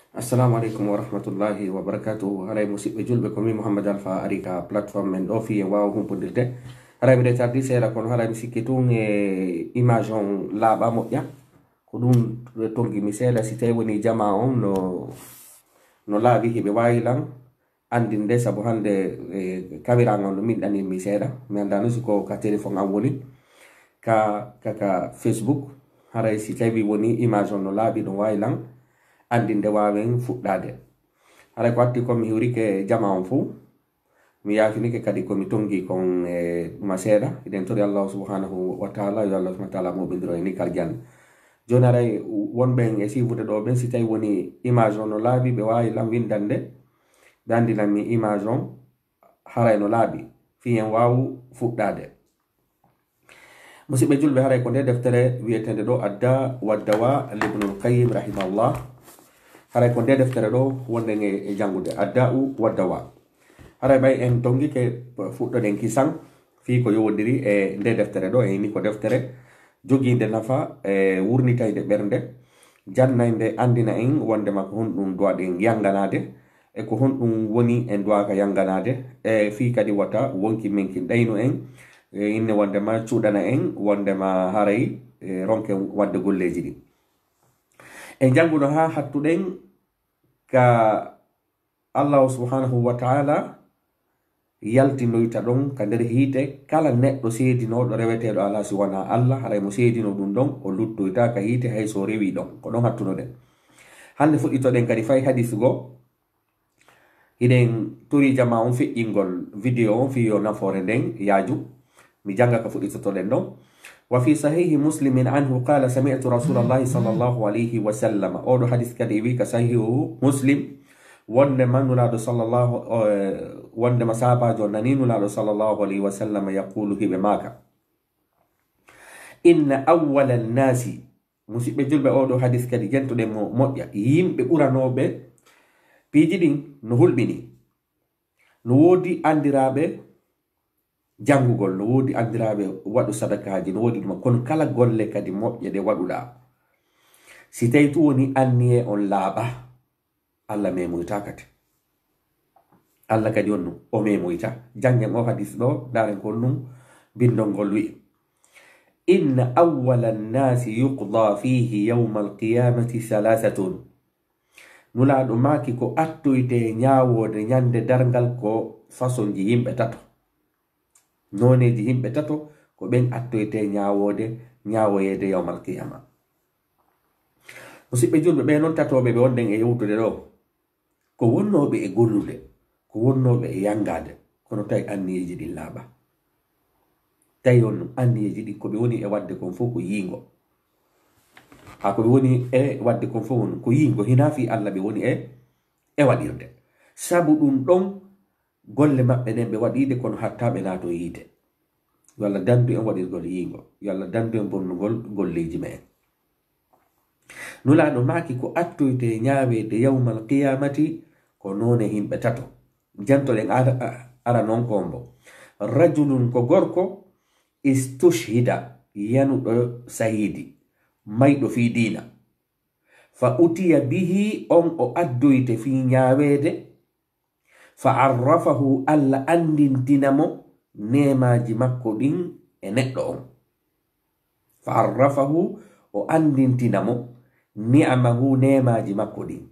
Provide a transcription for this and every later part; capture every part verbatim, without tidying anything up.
Assalamu aleykum wa rahmatullahi wa barakatuhu. Haray musiɓɓe julɓe, ko mi Mouhammad Alpha ari ka plateforme men ɗo fii en waawa humpondirde. Haray miɗo tardi seeɗa, kono haray mi sikki tun e image on laaɓa moƴƴa. Ko ɗum tongi mi seeɗa, si tawi woni jama on no, no laaɓi, hiɓe waawi lan anndinde, sabu hannde e kamera ngal no min ɗanin mi seeɗa. Mi anndaa non si ko ka téléphone am woni, ka, ka, ka Facebook. Haray si tawi woni image on no laaɓi, ɗum waawi lan anndinde, waawen fuɗɗaade. Haray ko atti kon, mi hiwrike jama on fow. Mi yaafinike kadi ko mi tongi kon e ɗuma seeɗa. Hiɗen tori Allahu subhanahu wa ta'ala, yo Allahu subhanahu wa ta'ala moɓindiron e ni kal janna. Jooni haray wonɓe en e siifude ɗo ɓen, si tawi woni image on no laaɓi, ɓe waawi lan winndande, ɓe anndinan mi image on haray no laaɓi, fii en waawu fuɗɗaade. Musiɓɓe julɓe, haray ko nde deftere wi'eteende ɗo Adda wa Dawa, Ibnul Qayyim rahimahullah. Haray ko nde deftere ɗo wonɗen e, e janngude, Adda'u wa Dawa. Haray ɓay en tongike, fuɗɗoɗen kisan fii ko yowondiri e nde deftere ɗo, e ni ko deftere jogiinde nafa e wurnitayde ɓernde, jannaynde, anndina en wonndema ko honɗum duwaɗen yannganaade, e ko honɗum woni en duwaaka yannganaade, e fii kadi wota wonki men kin ɗaynu en, e inne wonndema cuuɗana en, wonndema haray, e, ronken waɗde golleeji ɗin. En jannguno haa hattuɗen ka Allahu subhanahu wa ta'ala yaltinoyta ɗon ka nder hiite kala neɗɗo seedinooɗo reweteeɗo alaa si wanaa Allah, haray mo seedinoo ɗum ɗon, o luttoyta ka hiite hay so o rewii ɗon. Ko ɗon hattunoɗen. Hannde fuɗɗitoɗen kadi fay hadis goo. Hiɗen tori jama on feƴƴingol video on fii yo nafoore nden yaaju. Mi jannga ka fuɗɗitotoɗen ɗon. Wa fi sahihi Muslimin anhu qala sami'tu Rasulallahi sallallahu alayhi wa sallam. Oɗo hadis kadi e wi ka sahihu Muslim. Wonde ma Nulaaɗo sallallahu, eh, wonde ma saabaajo nani Nulaaɗo sallallahu alayhi wa sallam yaqulu hiɓe maaka. Inna awwala nnaasi, musiɓɓe julɓe, oɗo hadis kadi jentoɗen mo moƴƴa. Yimɓe ɓuranooɓe piiji ɗin no hulɓini. No woodi anndiraaɓe janngugol, no woodi anndiraaɓe waɗu sadakaaji, no woodi ɗuma. Kono kala golle kadi moƴƴe ɗe waɗuɗaa, si tawi tun woni anniyee on laaɓa, Allah memoyta kadi. Allah kadi on ɗum, o memoyta. Janngen o hadis ɗo, ndaaren ko ɗum bindol ngol wi'i. Inna awwala nnaasi yuqda fiihi yawma alqiyamati thalathatun. Nulaaɗo maaki ko attoyte ñaawoode ñande darngal ko fasonji yimɓe tato. Nooneeji yimɓe tato ko ɓen attoyte ñaawoode, ñaawoyeede yawmal qiyama. Musiɓɓe julɓe, ɓe non tatooɓe ɓe wonɗen e yewtude ɗo, ko wonnooɓe e gollude, ko wonnooɓe e yanngaade, kono tawi anniyeeji ɗin laaɓa. Tawi on ɗum anniyeeji ɗin ko ɓe woni e waɗde kon fof ko yiingo. Haa ko ɓe woni e waɗde kon fof on ko yiingo, hinaa fii Allah ɓe woni e, e waɗirde. Sabu ɗum ɗon golle maɓɓe ɗen ɓe waɗiiɗe kono hatta ɓe naato yiite. Yo Allah dandu en waɗirgol yiingo. Yo Allah dandu en bonnugol golleeji me'en. Nulaaɗo maaki ko attoyte ñaaweede yawmal qiyamati ko noone yimɓe tato. Jantoɗen ara, ara non ko mbo. Rajulun ko gorko istushhida yanuɗo sahiidi, mayɗo fii diina. Fa utiya bihi on o addoyte fii ñaaweede. Fa arrafahu Allah anndintina mo neemaaji makko ɗin e neɗɗo on. Fa arrafahu o anndintina mo ni'amahu neemaaji makko ɗin.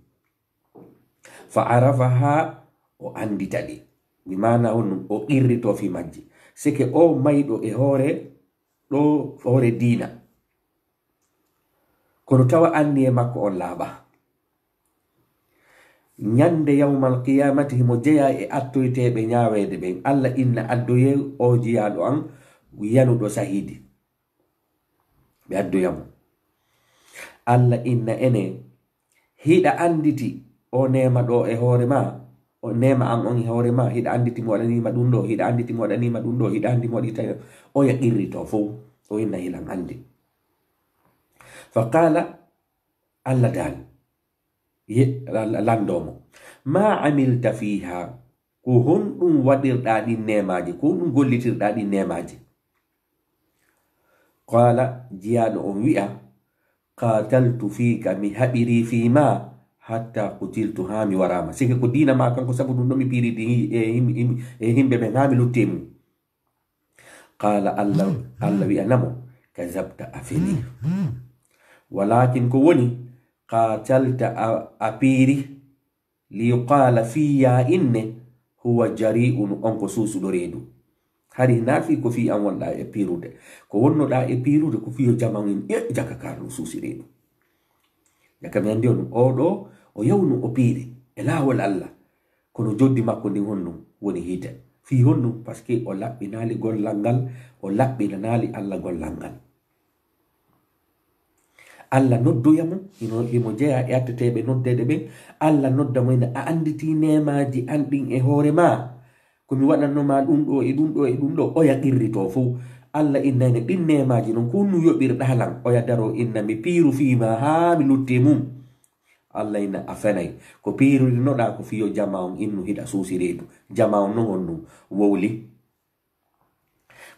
Fa arafaha o anndita ɗi. Bi maana on o qirrito fii majji. Seke o mayɗo e hoore ɗo hoore diina. Kono tawa anniye makko on laaɓa. Ñande yawmal qiyamati himo jeyaa e attoyteeɓe ñaaweede ɓen. Allah inna addoyee o jiyaaɗo an yanuɗo sahiidi. Ɓe addoya mo. Allah inna ene hiɗa annditi o neema ɗo e hoore ma, o neema an on e hoore ma, hiɗa annditi mi waɗaniima ɗum ɗo, hiɗa annditi mi waɗaniima ɗum ɗo, hiɗa anndi mi waɗi tawi oya qirrito fow, o inna hilan anndi. Fa qala, Allah daali, ye, la-, la-, lanndo mo, ma amilta fiha, ko honɗum waɗirɗa ɗin neemaaji, ko honɗum gollitirɗa ɗin neemaaji? Qala, jiyaaɗo on wi'a, qataltu fika, mi haɓiri fii ma, hatta qutiltu, haa mi waraama. Sike ko diina maa kanko, sabu ɗum ɗo mi piiri di-, e him-, him-, e himɓe ɓen haa mi lutti e mum. Qaala, Allah, Allah wi'anamo, kazabta, a feli. Walakin ko woni, qatalta, a, a piiri, li yuqaala, fii yaa inne, huwa jari'un, on ko suusuɗo reedu. Hari hinaa fii ko fii an wonɗaa e piirude. Ko wonnoɗaa e piirude ko fii yo jama on in, e jaka kaar no suusi reedu. Jaka mi anndi on, oo ɗoo, o yawnu o piiri e laawol Allah. Kono joddi makko ndin honɗum woni hiite? Fii honɗum? Parce que o laɓɓinaali gollal ngal, o laɓɓinanaali Allah gollal ngal. Allah noddoya mo, hino, himo jeyaa e atteteeɓe noddeeɓe ɓen. Allah nodda mo, ina a annditi neemaaji an ɗin e hoore maa? Ko mi waɗanno maa ɗum ɗoo e ɗum ɗoo e ɗum ɗoo, oya qirritoo fow. Allah inna ene ɗin neemaaji non, ko honɗum yoɓirɗaa lan? Oya daroo inna mi piiru fii maa haa mi lutti e mum. Allah inna a fenay. Ko piiririnoɗaa ko fii yo jama on innu hiɗa suusi reedu. Jama on non honɗum wowli?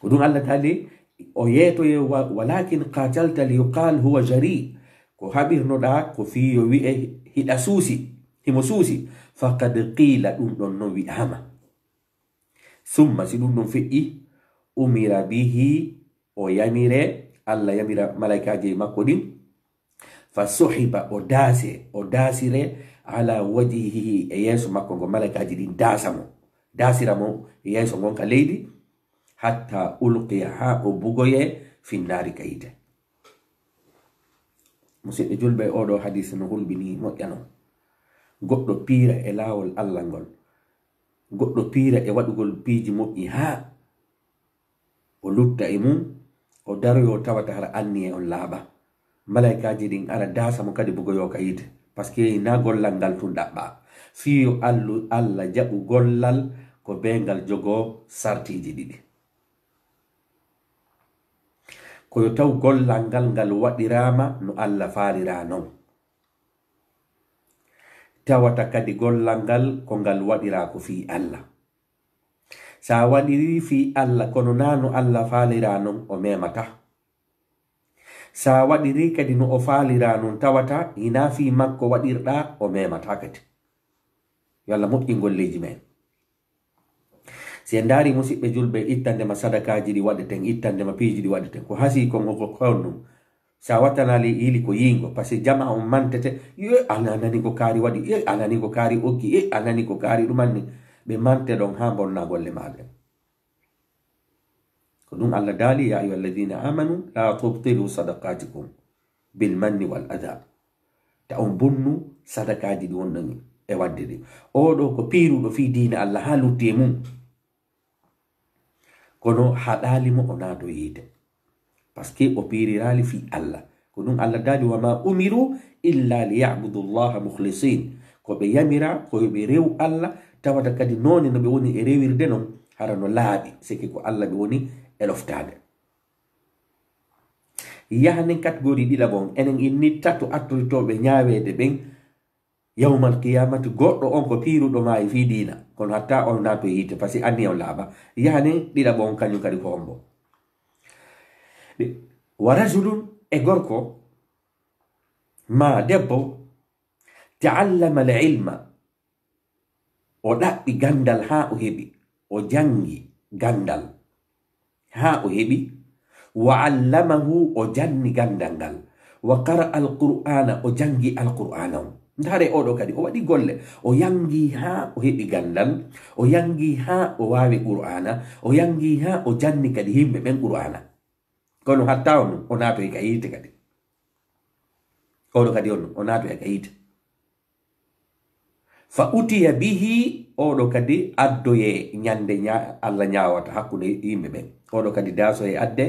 Ko ɗum Allah taali, o yeetoye wa-, walakin qatalta li yuqal huwa jari. Ko haɓirnoɗaa ko fii yo wi'e hiɗa suusi, himo suusi. Faqad qiila, ɗum ɗon non wi'aama. Summa, si ɗum ɗon feƴƴi, umira bihi, o yamire, Allah yamira malaykaaji makko ɗin, fa suhiba, o daase, o daasire, ala wajhihi, e yeeso makko ngo, malaykaaji ɗin daasa mo, daasira mo e yeeso ngon ka leydi, hatta ulqiya, haa o bugoye, finnaari, ka yiite. Musidɓe julɓe, oo ɗoo hadiis no hulɓinii moƴƴa non. Goɗɗo piira e laawol Allah ngol, goɗɗo piira e waɗugol piiji moƴƴi haa o lutta e mum, o daroyoo tawata hara anniye on laaɓaa. Malaykaaji ɗin ara daasa mo kadi bugoyoo ka yiite. Parce que hinaa gollal ngal tun ɗaɓɓaa. Fii yo Allu-, Allah jaɓu gollal ko bee ngal jogoo sartiiji ɗiɗi. Ko yo taw gollal ngal ngal waɗiraama no Allah faaliraa non. Tawata kadi gollal ngal ko ngal waɗiraa ko fii Allah. Sa waɗirii fii Allah kono naa no Allah faaliraa non, o memataa. Sa waɗirii kadi no o faaliraa non tawata hinaa fii makko waɗirɗaa, o memataa kadi. Yo Allah moƴƴin golleeji men. Si en ndaari, musidɓe julɓe, ittande ma sadakaaji ɗi waɗeten, ittande ma piiji ɗi waɗeten, ko hasii kon o ko honɗum? Sa wattanaali yili ko yiingo, parce que jama on mantete, "Ye, a nani ko kaari waɗi, ye, a nani ko kaari okki, ye, a nani ko kaari ɗumanni." Ɓe mante ɗon haa bonna golle maaɗa. Ko ɗum Allah daali, "Ya ayyuha alladhina amanu, la tubtilu sadaqatikum bil manni wal adha." Ta on bonnu sadakaaji ɗi wonɗon e waɗde ɗi. Oo ɗoo ko piiruɗo fii diina Allah haa lutti e mum. Kono haɗaali mo o naato yiite. Parce que o piiriraali fii Allah. Ko ɗum Allah daali, "Wa ma umiru illa li ya'budu Allaha mukhlisin." Ko ɓe yamira, ko yo ɓe rew Allah, tawata kadi noone no ɓe woni e rewirde non, hara no laaɓi, seke ko Allah ɓe woni e loftaade. Yahanen catégorie ɗiɗaɓo on, enen inni tato attoritooɓe ñaaweede ɓen, yawmal qiyamati, goɗɗo on ko piiruɗo maayi fii diina, kono hatta on naato yiite, parce que anniya on laaɓaa. Yahanen ɗiɗaɓo on, kañum kadi ko hombo? Ɗi-, wa rajulun, e gorko, ma debbo, ta'allama al ilma, o ɗaɓɓi ganndal haa o heɓi, o janngi ganndal haa o heɓi, wa allamahu, o janni ganndal ngal, wa qara al qur'ana, o janngi al qur'ana on. Ndaare oo ɗoo kadi, o waɗi golle, o yanngi haa o heɓi ganndal, o yanngi haa o waawi qur'ana, o yanngi haa o janni kadi yimɓe ɓen qur'ana. Kono hatta on, o naatoy ka yiite kadi. Oo ɗoo kadi on, o naatoy ka yiite. Fa utiya bihi, oo ɗoo kadi addoye ñande ña-, Allah ñaawata hakkunde yimɓe ɓen. Oo ɗoo kadi daasoye adde.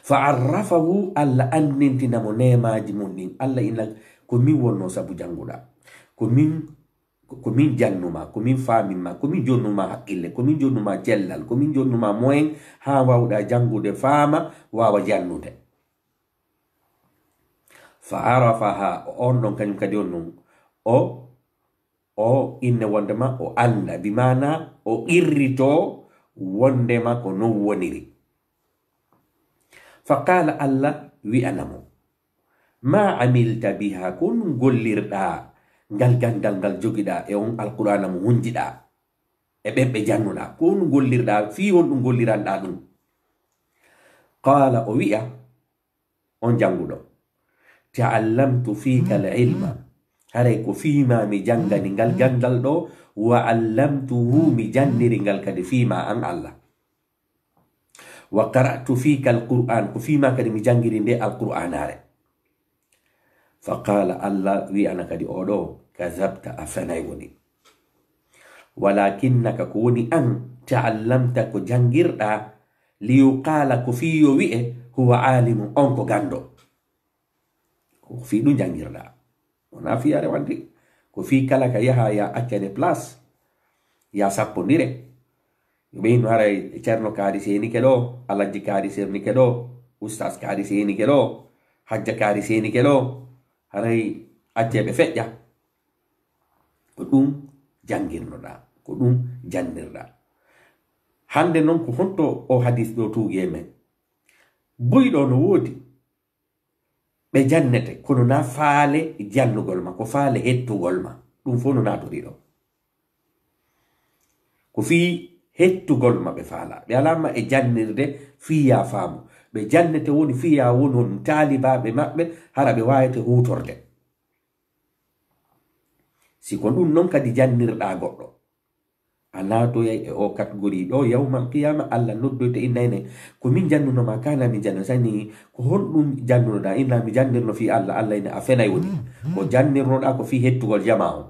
Fa arrafahu, Allah anndintina mo neemaaji mun ɗin. Allah ina, ko min wonno sabu jannguɗaa. Ko min, ko, ko min jannumaa, ko min faaminmaa, ko min jonnumaa hakkille, ko min jonnumaa cellal, ko min jonnumaa moyen haa waawɗaa janngude, faama, waawa jannude. Fa arafaha, on ɗon kañum kadi on ɗon, o, o inne wondema o annda, bi maana o qirrito wondema ko non woniri. Fa qala, Allah wi'ana mo, Ma amilta biha, ko honɗum gollirɗaa ngal ganndal ngal jogiɗaa e on Alqur'aana mo hunjiɗaa e ɓen ɓe jannuɗaa? Ko honɗum gollirɗaa? Fii honɗum golliranɗaa ɗum? Qaala, o wi'a, on jannguɗo, ta'allamtu fika al-ilma, haray ko fii maa mi janngani ngal ganndal ɗoo, wa allamtuhu, mi janniri ngal kadi fii maa an Allah. Wa qara'tu fika al-Qur'an, ko fii maa kadi mi janngiri nde Alqur'aanaare. Fa qaala, Allah wi'ana kadi oo ɗoo, kadhabta, a fenay woni. Walakinnaka, ko woni an, ta'allamta, ko janngirɗaa, liyuqaala, ko fii yo wi'e, huwa aalimun, on ko ganndo. Ko fii ɗum janngirɗaa. Wonaa fii a rewande. Ko fii kala ka yaha ya accane place, ya sappondire. Yo ɓe inno haray Ceerno Kaari seenike ɗoo, Alajji Kaari seenike ɗoo, Ustaas Kaari seenike ɗoo, Hajja Kaari seenike ɗoo. Haray accee ɓe feƴƴa. Ko ɗum janngirnoɗaa, ko ɗum jannirɗaa. Hannde non ko honto o hadis ɗoo tuugi e men? Buy ɗoo no woodi. Ɓe jannete, kono na faale jannugol ma, ko faale hettugol ma. Ɗum fof no naatorii ɗoo. Ko fii hettugol ma ɓe faalaa. Ɓe alaa ma e jannirde fii yaa faamu. Ɓe jannete woni fii yaa woni on taalibaaɓe maɓɓe, hara ɓe waawete huutorde. Si ko ɗum non kadi jannirɗaa goɗɗo, a naatoyay e oo catégorie ɗoo, yawmal qiyaama, Allah noddoyte, inna ene, ko min jannuno ma, kaana min jannuno, sani ko honɗum jannunoɗaa? Inna mi jannirno fii Allah, Allah ene, a fenay woni. Ko jannirnoɗaa ko fii hettugol jamaa on.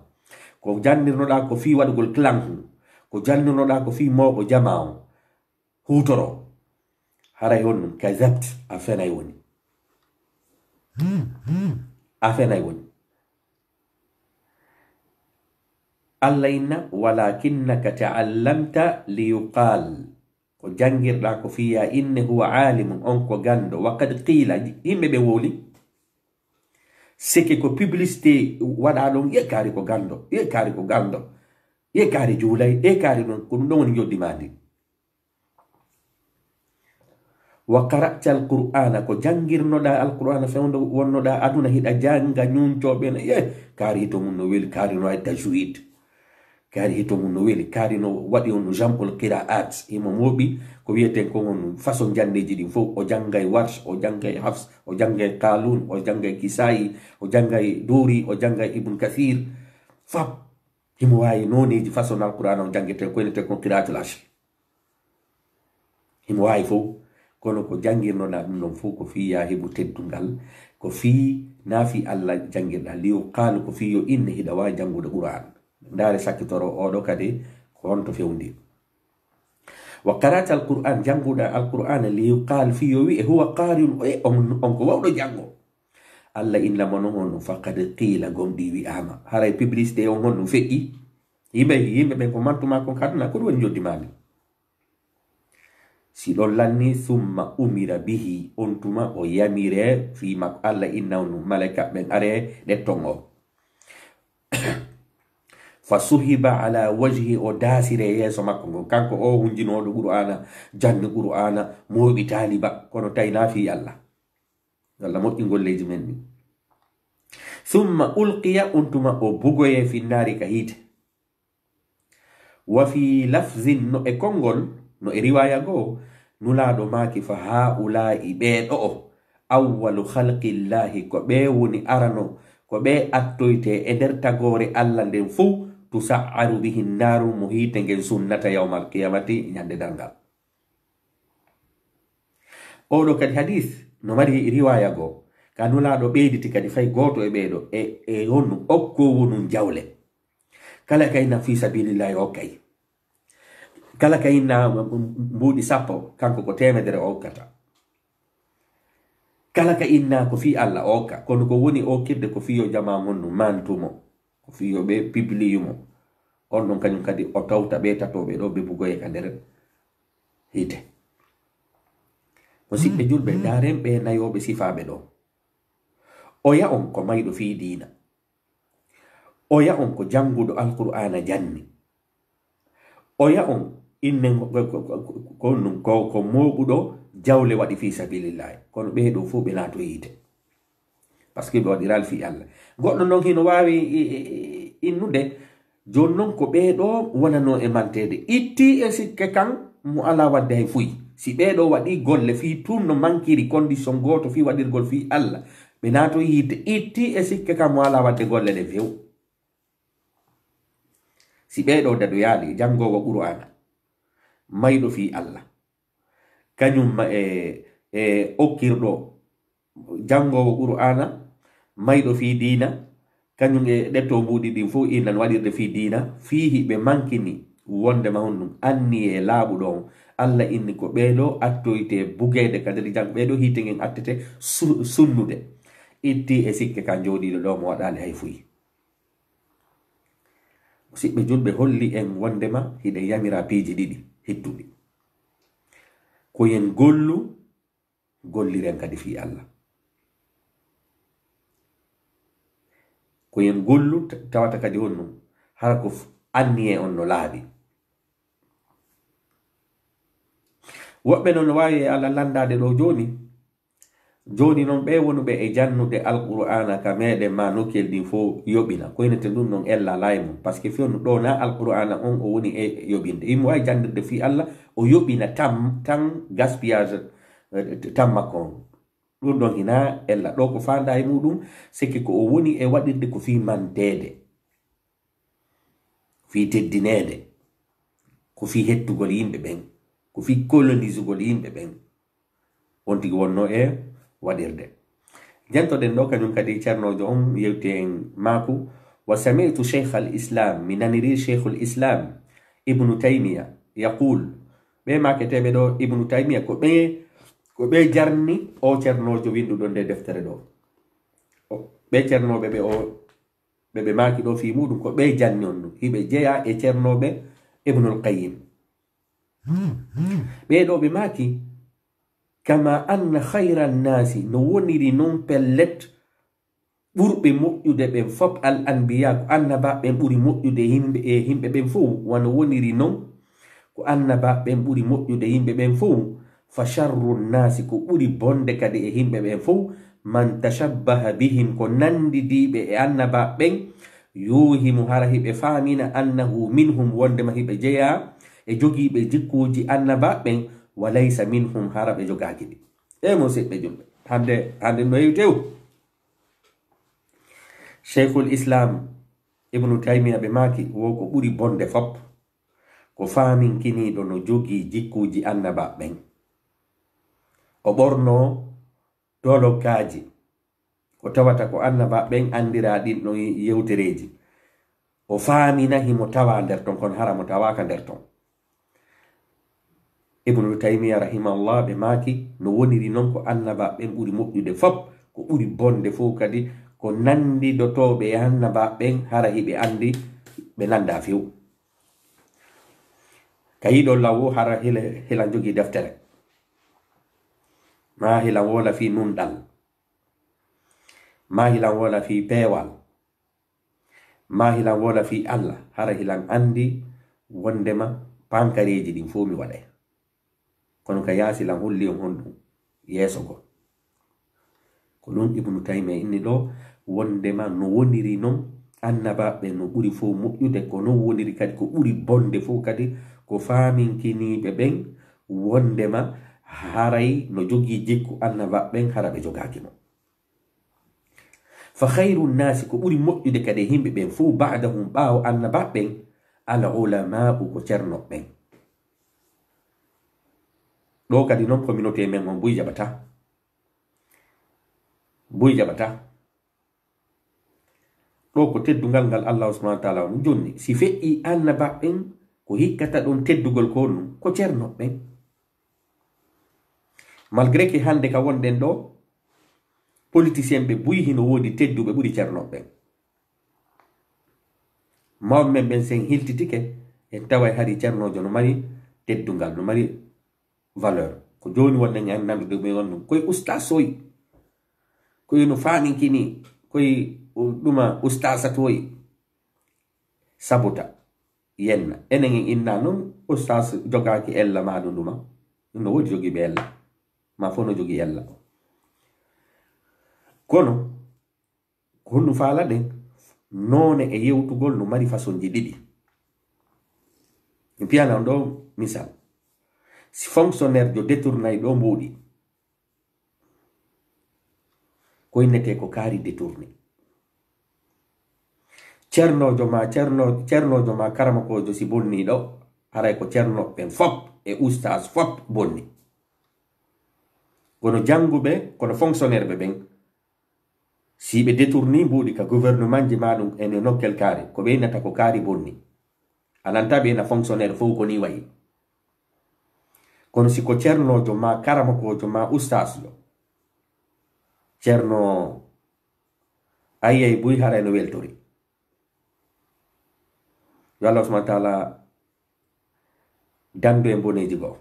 Ko jannirnoɗaa ko fii waɗugol clan hun. Ko jannirnoɗaa ko fii mooɓo jamaa on. Huutoro. Haray honɗum? Kazabt, a fenay woni. A fenay woni. Allah inna, walakinnaka ta'allamta liyuqal. Ko janngirɗaa ko fii yaa inne huwa aalimun, on ko ganndo. Wa qad qiila, yimɓe ɓe wowli. Seke ko publicité waɗaa ɗon, ye kaari ko ganndo, ye kaari ko ganndo, ye kaari juulay, ye kaari non, ko ɗum ɗon woni njoddi maa ndin. Wa qara'ta al-Qur'ana, ko janngirnoɗaa Alqur'aana fewndo wonnoɗaa aduna, hiɗa jannga ñuuncooɓe no, ye, kaari hito mum no weli, kaari no waɗi tajwid. Kaari hito mum no weli, kaari no waɗi on no jam'ul qira'at. Himo mooɓi ko wi'eten kon on façon janndeeji ɗin fof. O janngay Warsh, o janngay Hafs, o janngay Qalun, o janngay Kisa'i, o janngay Duri, o janngay Ibn Kathir. Fap, himo waawi nooneeji façon Alqur'aana o janngirten, ko wi'eten kon qira'atul ashr. Himo waawi fof, kono ko janngirnoɗaa ɗum ɗon fof ko fii yaa heɓu teddungal, ko fii naa fii Allah janngirɗaa, liyuqal, ko fii yo inne hiɗa waawi janngude Qur'aan. Ndaare sakkitoro oo ɗoo kadi ko honto fewndi. Wa qara'ta al-Qur'aan, jannguɗaa Alqur'aana, liyuqal, fii yo wi'e, huwa qari'un, e on, on ko waawɗo janngo. Allah inna mo non honno, faqad qiila, gomɗii wi'aama. Haray publicité on honno feƴƴi? Yimɓe, yimɓe ɓen ko mantu maa kon kaduna, ko ɗum woni njoddi maa ndin. Si ɗon lanni, summa umira bihi, on tuma o yamire fii makko, Allah inna on malaika ɓen are ɗetton o. Fa suhiba ala wajhi, o daasire yeeso makko ngon. Kanko o hunjinooɗo Qur'aana, janni Qur'aana, mooɓi taaliba, kono tawi naa fii Allah. Walla moƴƴingol leydi men ɗin. Summa ulqiya, on tuma o bugoye finnaari ka hiite. Wa fi lafzin, no e konngol, no e riwaaya goo, Nulaaɗo maaki, fa haa'ulaa'i, ɓee ɗo'o, awwalu khalqillaahi, ko ɓee woni arano, ko ɓee attoytee e nder tagoore Alla nden fow, tusa'aru bihin naaru, mo hiite ngen sunnata yawmal qiyamati, ñande darngal. Oɗo kadi hadis no mari riwaaya goo, ka Nulaaɗo ɓeyditi kadi fay gooto e ɓee ɗoo, e, e honno okkoowo nun jawle. Kala ka inna fi sabilillahi o okkay. Kala ka inna mbuuɗi sappo, kanko ko teemedere o okkata. Kala ka inna ko fii Alla o okka. Kono ko woni okkirde ko fii yo jamaa ngonnu mantu mo. Ko fii yo ɓe pibliyu mo. On ɗon kañum kadi o tawta ɓee tatooɓe ɗoo ɓe bugoye ka nder hiite. Musidɓe julɓe, ndaaren ɓee nayooɓe sifaaɓe ɗoo. Oya on ko mayɗo fii diina. Oya on ko jannguɗo Alqur'aana janni. Oya on inne ko, ko, ko, ko, ko, ko mooɓuɗo jawle waɗi fii sabilillahi. Kono ɓee ɗoo fof ɓe naato yiite. Parce que ɓe waɗiraali fii Alla. Goɗɗo non hino waawi i- i- i- innude, jooni non ko ɓee ɗoo wonanoo e manteede. Itti e sikke kan mo alaa waɗde hay fuy. Si ɓee ɗoo waɗii golle fii tun no mankiri condition gooto fii waɗirgol fii Alla, ɓe naatoyi yiite. Itti e sikke kan mo alaa waɗde golle ɗen few. Si ɓee ɗoo dadoyaali, janngoowo Qur'aana, mayɗo fii Alla, kañum ma e, e okkirɗo, janngoowo Qur'aana, mayɗo fii diina, kañum e ɗetto mbuuɗi ɗin fof inan waɗirde fii diina, fii hiɓe mankini wonde ma honɗum anniyee laaɓuɗo on. Alla inni ko ɓee ɗoo attoyte bugeede ka nder janngo, ɓee ɗoo hiite ngen attete su- sunnude. Itti e sikke kan jooɗiiɗo ɗoo mo waɗaali hay fuy. Musidɓe julɓe, holli en wonde ma hiɗen yamiraa piiji ɗiɗi hittuɗi. Ko yen gollu, golliren kadi fii Alla. Ko yen gollu, t- tawata kadi honɗum, hara ko f- anniyee on no laaɓi. Woɓɓe non no waawi e Alla lanndaade ɗoo jooni. Jooni non, ɓee wonuɓe e jannude Alqur'aana ka meɗen maa nokkel ɗin fof yoɓina. Koyneten ɗum non ella lay mum. Parce que fewndo ɗoo na Alqur'aana on o woni e yoɓinde. Himo waawi janndirde fii Alla, o yoɓina tan, tan gaspillage, eh, tan makko on. Ɗum ɗon hinaa ella. Ɗoo ko faandaa e muɗum, seke ko o woni e waɗirde ko fii manteede, fii teddineede, ko fii hettugol yimɓe ɓen, ko fii kolonisugol yimɓe ɓen. On tigi wonnoo e waɗirde. Jantoɗen ɗoo kañum kadi ceernoojo on yewti en maaku, wa sami'tu Cheikh al Islam, mi naniri Cheikhul Islam Ibnu Taymiya yaqul, ɓee maaketeeɓe ɗoo Ibnu Taymiya ko ɓee, ko ɓee jarni oo ceernoojo winnduɗo ndee deftere ɗoo. O, ɓee ceernooɓe ɓe o, ɓe ɓe maaki ɗoo fii muɗum ko ɓee janni on ɗum. Hiɓe jeyaa e ceernooɓe Ibnul Qayyim. Ɓee ɗoo ɓe maaki, kama anna khayra nnaasi, no woniri non pellet ɓurɓe moƴƴude ɓen fop, al anbiya, ko annabaaɓe ɓen ɓuri moƴƴude yimɓe, e yimɓe ɓen fow, wano woniri non ko annabaaɓe ɓen ɓuri moƴƴude yimɓe ɓen fow, fa sharru nnaasi, ko ɓuri bonde kadi e yimɓe ɓen fow, man tashabbaha bihim, ko nanndidiiɓe e annabaaɓe ɓen, yuuhimu, hara hiɓe faamina, annahu minhum, wonde ma hiɓe jeyaa e jogiiɓe jikkuuji annabaaɓe ɓen, wa laysa minhum, hara ɓe jogaaki ɗi. E musiɓɓe julɓe, hannde, hannde no heewi tew. Cheikhul Islam Ibnu Taymiya ɓe maaki, wo ko ɓuri bonde fop, ko faaminkiniiɗo no jogii jikkuuji annabaaɓe ɓen. O ɓornoo dolokaaji, ko tawata ko annabaaɓe ɓen anndiraa ɗin ɗon yewtereeji. O faamina himo tawaa nder ton, kono hara mo tawaaka nder ton. Ibnu Taymiya rahimahullah ɓe maaki, no woniri non ko annabaaɓe ɓen ɓuri moƴƴude fop, ko ɓuri bonde fof kadi ko nanndidotooɓe e annabaaɓe ɓen, hara hiɓe anndi ɓe nanndaa few. Ka yiɗol law wo hara hila, hilan jogii deftere, maa hilan woola fii nunɗal, maa hilan woola fii peewal, maa hilan woola fii Alla, hara hilan anndi wonndema pankareeji ɗin fow mi waɗay. Kono ka yaasi lan holli on honɗum yeeso goo. Ko ɗum Ibnu Taymiya inni ɗoo, wonndema no woniri non annabaaɓe no ɓuri fow moƴƴude, ko non woniri kadi ko ɓuri bonde fow kadi ko faaminkiniiɓe ɓen wonndema haray no jogii jikku annabaaɓe ɓen hara ɓe jogaaki mo. Fa khayru nnaasi, ko ɓuri moƴƴude kadi e yimɓe ɓen fow, ba'dahum, ɓaawo annabaaɓe ɓen, al ulama'u, ko ceerno ɓen. Ɗoo kadi non communauté men on buy jaɓataa. Buy jaɓataa. Ɗoo ko teddungal ngal Allahu subhanahu wa ta'ala on jonni. Si feƴƴii annabaaɓe ɓen, ko hikkata ɗon teddugol ko honɗum? Ko ceerno ɓen. Malgré que hannde ka wonɗen ɗoo, politicien ɓe buy hino woodi tedduɓe ɓuri ceerno ɓen. Mawɓe men ɓen, sen hiltitike, en taway hari ceernoojo no mari teddungal, no mari valeur. Ko jooni wonɗen en nandude ɗum e on ɗum. Koye ustaas oy, koye no faaminkini, koye ɗuma ustaasat oy. Sabuta, yenna. Enen en inna non ustaas jogaaki ella maa ɗum ɗuma. Ɗum no woodi jogiiɓe ella. Maa fof no jogii ella. Kono, Ko honɗum faalaɗen? Noone e yewtugol no mari fasonji ɗiɗi. Mi piyana on ɗo misal. Si fonctionnaire jo détournay ɗo mbuuɗi, ko innetee ko kaari détourné. Cernoojo ma, cerno-, cernoojo ma karamokoojo si bonnii ɗo, haray ko cernooɓe ɓen fop e ustaas fop bonni. Kono jannguɓe, kono fonctionnaire ɓe ɓen, si ɓe détourni mbuuɗi ka gouvernement ji ma ɗum ene nokkel kaari, ko ɓe innata ko kaari bonni. A nanta ɓe ina fonctionnaire fof ko ni wayi. Kono si ko cernoojo ma karamokoojo ma ustaas yo, cerno, ayyay buy haray no weltori. Yo Allah subhanahu wa ta'ala dandu en boneeji goo.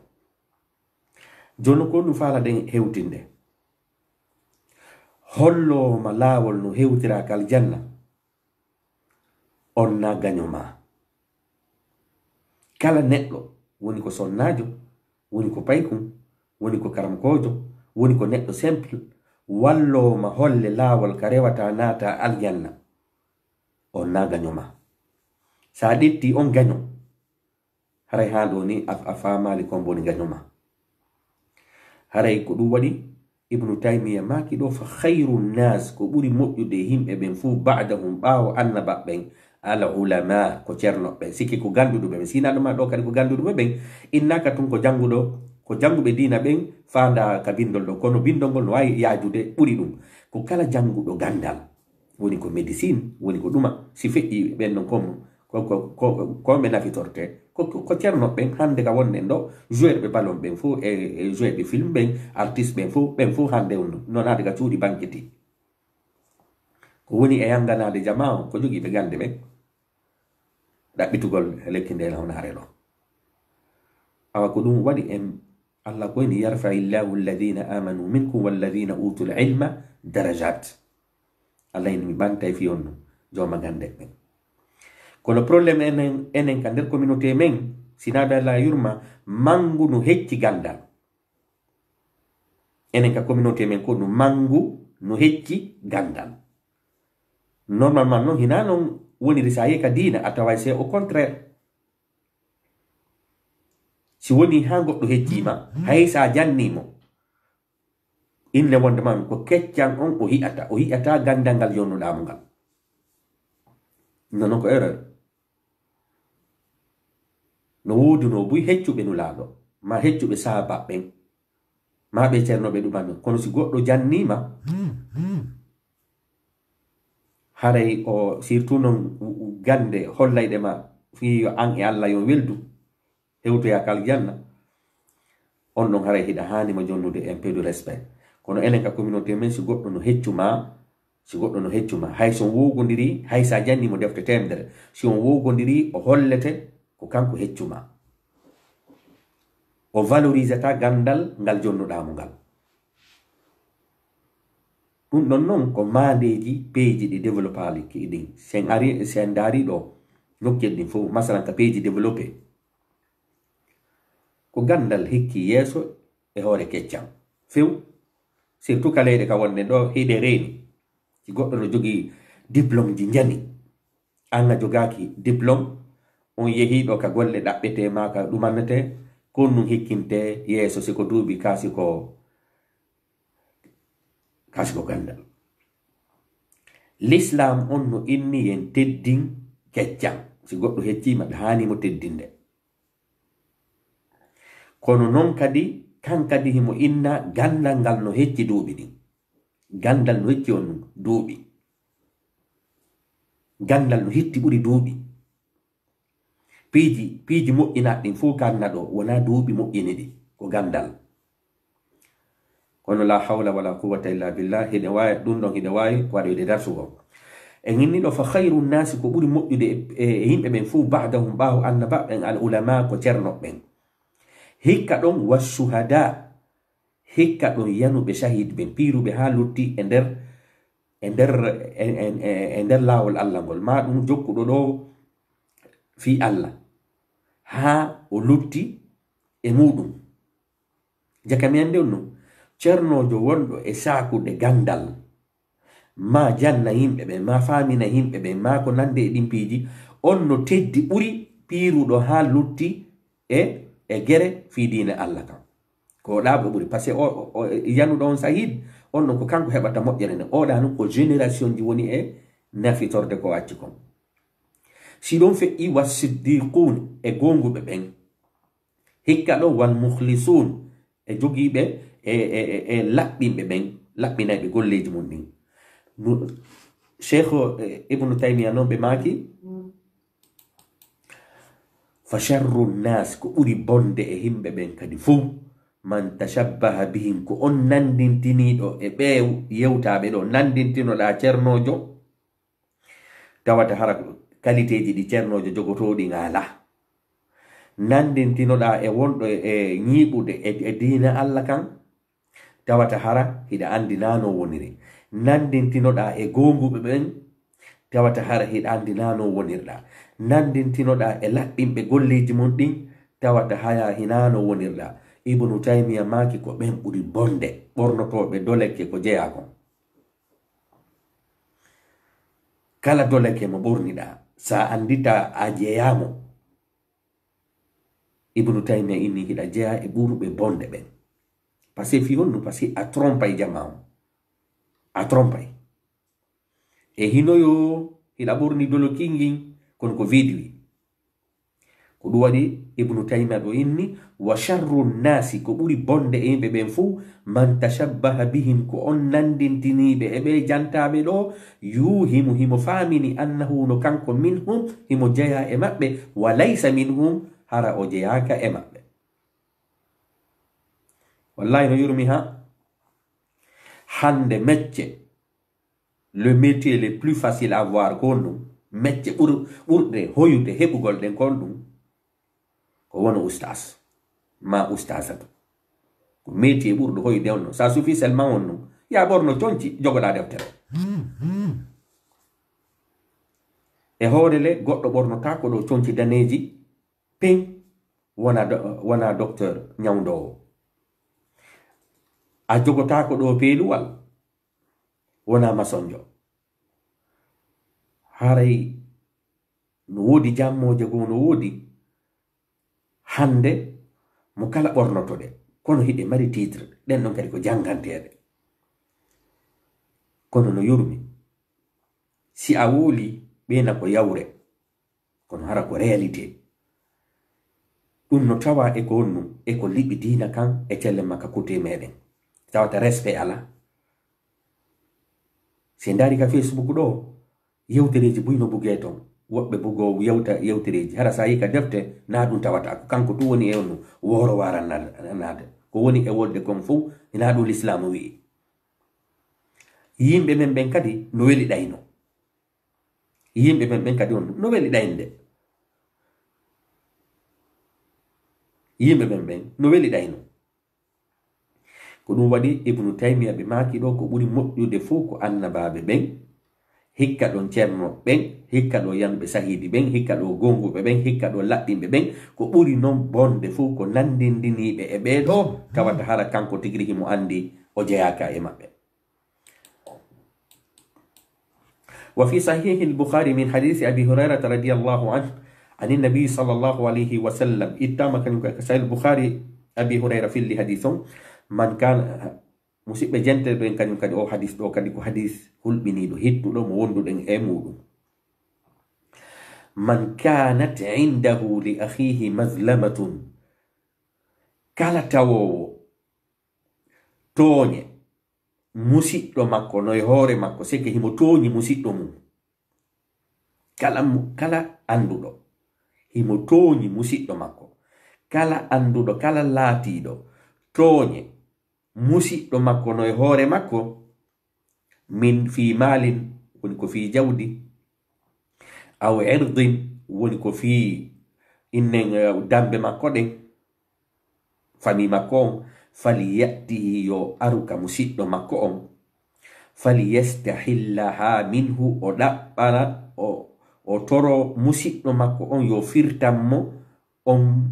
Jooni ko ɗum faalaɗen hewtinde. Hollooma laawol no hewtiraa ka aljanna, on na gaño ma. Kala neɗɗo, woni ko sonnaajo, woni ko paykun, woni ko karamokoojo, woni ko neɗɗo simple, wallooma holle laawol ka rewata naata aljanna, on na gaño ma. Sa ƴetti on gaño, haray haa ɗo ni a, a faamaali ko on woni gaño ma. Haray ko ɗum waɗi Ibnu Taymiya maaki ɗo, "Fa khayru nnas, ko ɓuri moƴƴude e yimɓe ɓen fuu, ba'dahum, ɓaawo annaba ɓen, al ulama, ko cerno ɓen." Sikke ko gannduɗo ɓe ɓen. Sina ɗum ma ɗo kadi ko gannduɗo ɓe ɓen. Innaka tun ko jannguɗo, ko jannguɓe diina ɓen, faanda ka binndol ɗo. Kono binndol ngol no waawi yaajude ɓuri ɗum. Ko kala jannguɗo ganndal. Woni ko médecine, woni ko ɗuma. Si feƴƴi ɓen ɗon kon, ko, ko, ko, ko ɓe nafitorte. Ko, ko, ko cerno ɓen hannde ka wonnen ɗo, joueur ɓe ballon ɓen fof, e, e joueur ɓe film ɓen, artiste ɓen fof, ɓen fof hannde on no naata ka cuuɗi banque ti. Ko woni e yannganaade jamaa on, ko jogii ɓe gannde ɓen. Ɗaɓɓitugol lekki nde lawnaare ɗo. Awa ko ɗum waɗi en, Allah ko woni, "Yarfa illahu alladhina amanu minkum walladhina utul ilma darajat." Allah ina mi ɓantay fi on no jooma gannde ɓen. Kono problème enen, enen ka nder communauté men, sina ɓe Allah yurma, manngu no hecci ganndal. Enen ka communauté men ko no manngu no hecci ganndal. Normalement non, hina non woniri sa yehi ka diina, a taway c'est au contraire. Si woni haa goɗɗo heccii ma, hay sa jannii mo, inne wonde man ko keccan on o hi'ata, o hi'ata ganndal ngal jonnuɗaa mo ngal. Non, non ko erreur. No woodunoo buy heccuɓe Nulaaɗo, maa heccuɓe sahaaba ɓen, maa ɓe ceernooɓe ɗuman ɓen. Kono si goɗɗo jannii ma, haray o, surtout non, u-, u-, gannde hollayɗe ma fii yo an e Allah yo weldu, hewtoyaa ka aljanna, on ɗon haray hiɗa haani mo jonnude un peu de respect. Kono enen ka communauté men, si goɗɗo no heccu ma, si goɗɗo no heccu ma, hay so on woowgondirii, hay so a jannii mo defte teemedere, si on woowgondirii, o hollete ko kanko heccu ma. O valorisata ganndal ngal jonnuɗaa mo ngal. Ɗum ɗon non ko maandeeji peeji ɗi développaali ki ɗin. Si en ari, si en ndaari ɗo, nokkeeli ɗin fof, masalan ka peeji développé, ko ganndal hikki yeeso e hoore keccan. Few, surtout ka leyɗe ka wonɗen ɗo, hiɗe reeni. Si goɗɗo no jogii diplôme ji njani, an a jogaaki diplôme, on yehii ɗo ka golle ɗaɓɓetee maa ka ɗumannetee, ko ɗum hikkinte yeeso, si ko duuɓi, kaa si ko, kaa si ko ganndal. L'islam on no inni yen teddin keccan. Si goɗɗo heccii ma, ɓe haani mo teddinde. Kono non kadi, kan kadi himo inna ganndal ngal no hecci duuɓi ɗin. Ganndal no hecci on duuɓi. Ganndal no hitti ɓuri duuɓi. Piiji, piiji moƴƴinaaɗi ɗin fof kanna ɗo, wonaa duuɓi moƴƴini ɗi, ko ganndal. Kono la hawla wala quwwata illa billah, hiɗe waawi, ɗum ɗon hiɗe waawi ko waɗoyde darsugo. E ŋinni ɗo, "Fa khayru nnaasi", ko ɓuri moƴƴude e, e, e yimɓe ɓen fof, "ba'dahum", ɓaawo annaba ɓen, "al ulama", ko ceerno ɓen. Hikka ɗon, "wa shuhada", hikka ɗon yanuɓe shahid ɓen, piiruɓe haa lutti e nder, e nder, e, e, e, e nder laawol Allah ngol, maa ɗum jokkuɗo ɗo fii Allah, haa o lutti e muuɗum. Jaka mi annde on non, ceernoojo wonɗo e saakude ganndal, ma janna yimɓe ɓen, ma faamina yimɓe ɓen, ma ko nande e ɗin piiji, on no teddi ɓuri piiruɗo haa lutti e, e gere fii diina Allah kan. Ko o ɗaa ɓe ɓuri. Parce que o, o, o, yanuɗo on sahid, on ɗon ko kanko heɓata moƴƴere nden. O ɗaa non ko génération ji woni e nafitorde ko acci kon. Si ɗon feƴƴi, wa siddiquun, e goonguɓe ɓen. Hikka ɗo, wal mukhlisuun, e jogiiɓe, e, e, e, e laɓɓinɓe ɓen, laɓɓinayɓe golleeji mun ɗin. Nu-, Sheikh, eh, Ibnu Taymiya non ɓe maaki, fa sharru nnaas, ko ɓuri bonde e yimɓe ɓen kadi fow, man tashabbaha bihim, ko on nandintiniiɗo e ɓee yewtaaɓe ɗo, nandintinoɗaa cernoojo, tawata hara qualitéeji ɗi cernoojo jogotoo ɗin alaa. Nandintinoɗaa e wonɗo e, e ñiiɓude e, e diina Allah kan, tawata hara hiɗa anndi naa no woniri. Nandintinoɗaa e goonguɓe ɓen, tawata hara hiɗa anndi naa no wonirɗaa. Nandintinoɗaa e laɓɓinɓe golleeji mun ɗin, tawata hara hinaa no wonirɗaa. Ibnu Taymiya maaki ko ɓen ɓuri bonde ɓornotooɓe dolekke ko jeyaa kon. Kala dolekke mo ɓorniɗaa, sa anndita a jeyaa mo. Ibnu Taymiya inni hiɗa jeyaa e ɓurɓe bonde ɓen. Parce que fii honɗun? Parce que a trompay jamaa on. A trompay. E hino yo hiɗa ɓorni doloki ngin, kono ko vidwi. Ko ɗun waɗi Ibnu Taymiya ɗo inni, wa sharru nnaasi, ko ɓuri bonde e yimɓe ɓen fow, man tashabbaha bihim, ko on nandintiniiɓe e ɓee jantaaɓe ɗo, yuuhimu, himo faamini, annahu, no kanko, minhum, himo jeyaa e maɓɓe, wa laysa minhum, hara o jeyaaka e maɓɓe. Wallahi no yurmi ha. Hande mecce, le métier le plus facile à avoir ko honɗun? Mecce ɓur-, ɓurɗe hoyude heɓugol ɗen ko honɗun? Ko wono ustaas, ma ustaasatu. Ko métier ɓurɗo hoyude on ɗon. Ça suffit seulement on ɗon. Yaa ɓorno conci, jogoɗaa deftere. E hoore le, goɗɗo ɓornotaako ɗo conci daneeji, peng, wona do-, wona docteur, ñawndoowo. A jogotaako ɗo peeluwal, wona masonjo. Haray no woodi jammooje goo, no woodi hande mo kala ɓornotoɗe, kono hiɗe mari titre, ɗen ɗon kadi ko jannganteeɗe. Kono no yurmi, si a wowlii, ɓeyna ko yawre, kono hara ko réalité. Ɗun no tawaa e ko honɗun, e ko liɓi diina kan e celle makka kutee meɗen. Tawata respect alaa. Si en ndaari ka Facebook ɗo, yewtereeji buy no bugee ton. Woɓɓe bugoo yewta yewtereeji. Hara sa yii ka defte, naa ɗun tawata. Ko kanko tun woni e honɗun, wooro waaran naade. Ko woni e wolde kon fow, hinaa ɗun Lislaamu wi'i. Yimɓe men ɓen kadi no weli ɗayno. Yimɓe men ɓen kadi on no weli ɗaynude. Yimɓe men ɓen no weli ɗayno. Ko ɗun waɗi Ibnu Taymiya ɓe maaki ɗo, ko ɓuri moƴƴude fow ko annabaaɓe ɓen, hikka ɗon ceerno ɓen, hikka ɗo yanuɓe sahiidi ɓen, hikka ɗo goonguɓe ɓen, hikka ɗo laɓɓinɓe ɓen. Ko ɓuri non bonde fow ko nandindiniiɓe e ɓee ɗo, tawata hara kanko tigiri himo anndi o jeyaaka e maɓɓe. وفي صحيح البخاري من حديث أبي هريرة رضي الله عنه عن النبي صلى الله عليه وسلم. Ittaama kañun ka Sahih Bukhari, Abi Hurayra filli hadiis on, man kana, musiɓɓe jente ɓen, kañun kadi o hadiis ɗo kadi ko hadiis hulɓiniiɗo, hittuɗo mo wonduɗen e muuɗum. من كانت عنده لأخيه مظلمة, kala tawoowo tooñe musiɗɗo makko no e hoore makko, seke himo tooñi musiɗɗo mum. Kala mu-, kala annduɗo himo tooñi musiɗɗo makko, kala annduɗo, kala laatiiɗo tooñe musiɗɗo makko no e hoore makko, min fii maalin, woni ko fii jawdi, aw irdin, woni ko fii innen, eh, dambe makko ɗen, famii makko on, falyatihi, yo aru ka musiɗɗo makko on, falyastahillaha minhu, o ɗaɓɓana, o, o toro musiɗɗo makko on yo firtan mo on,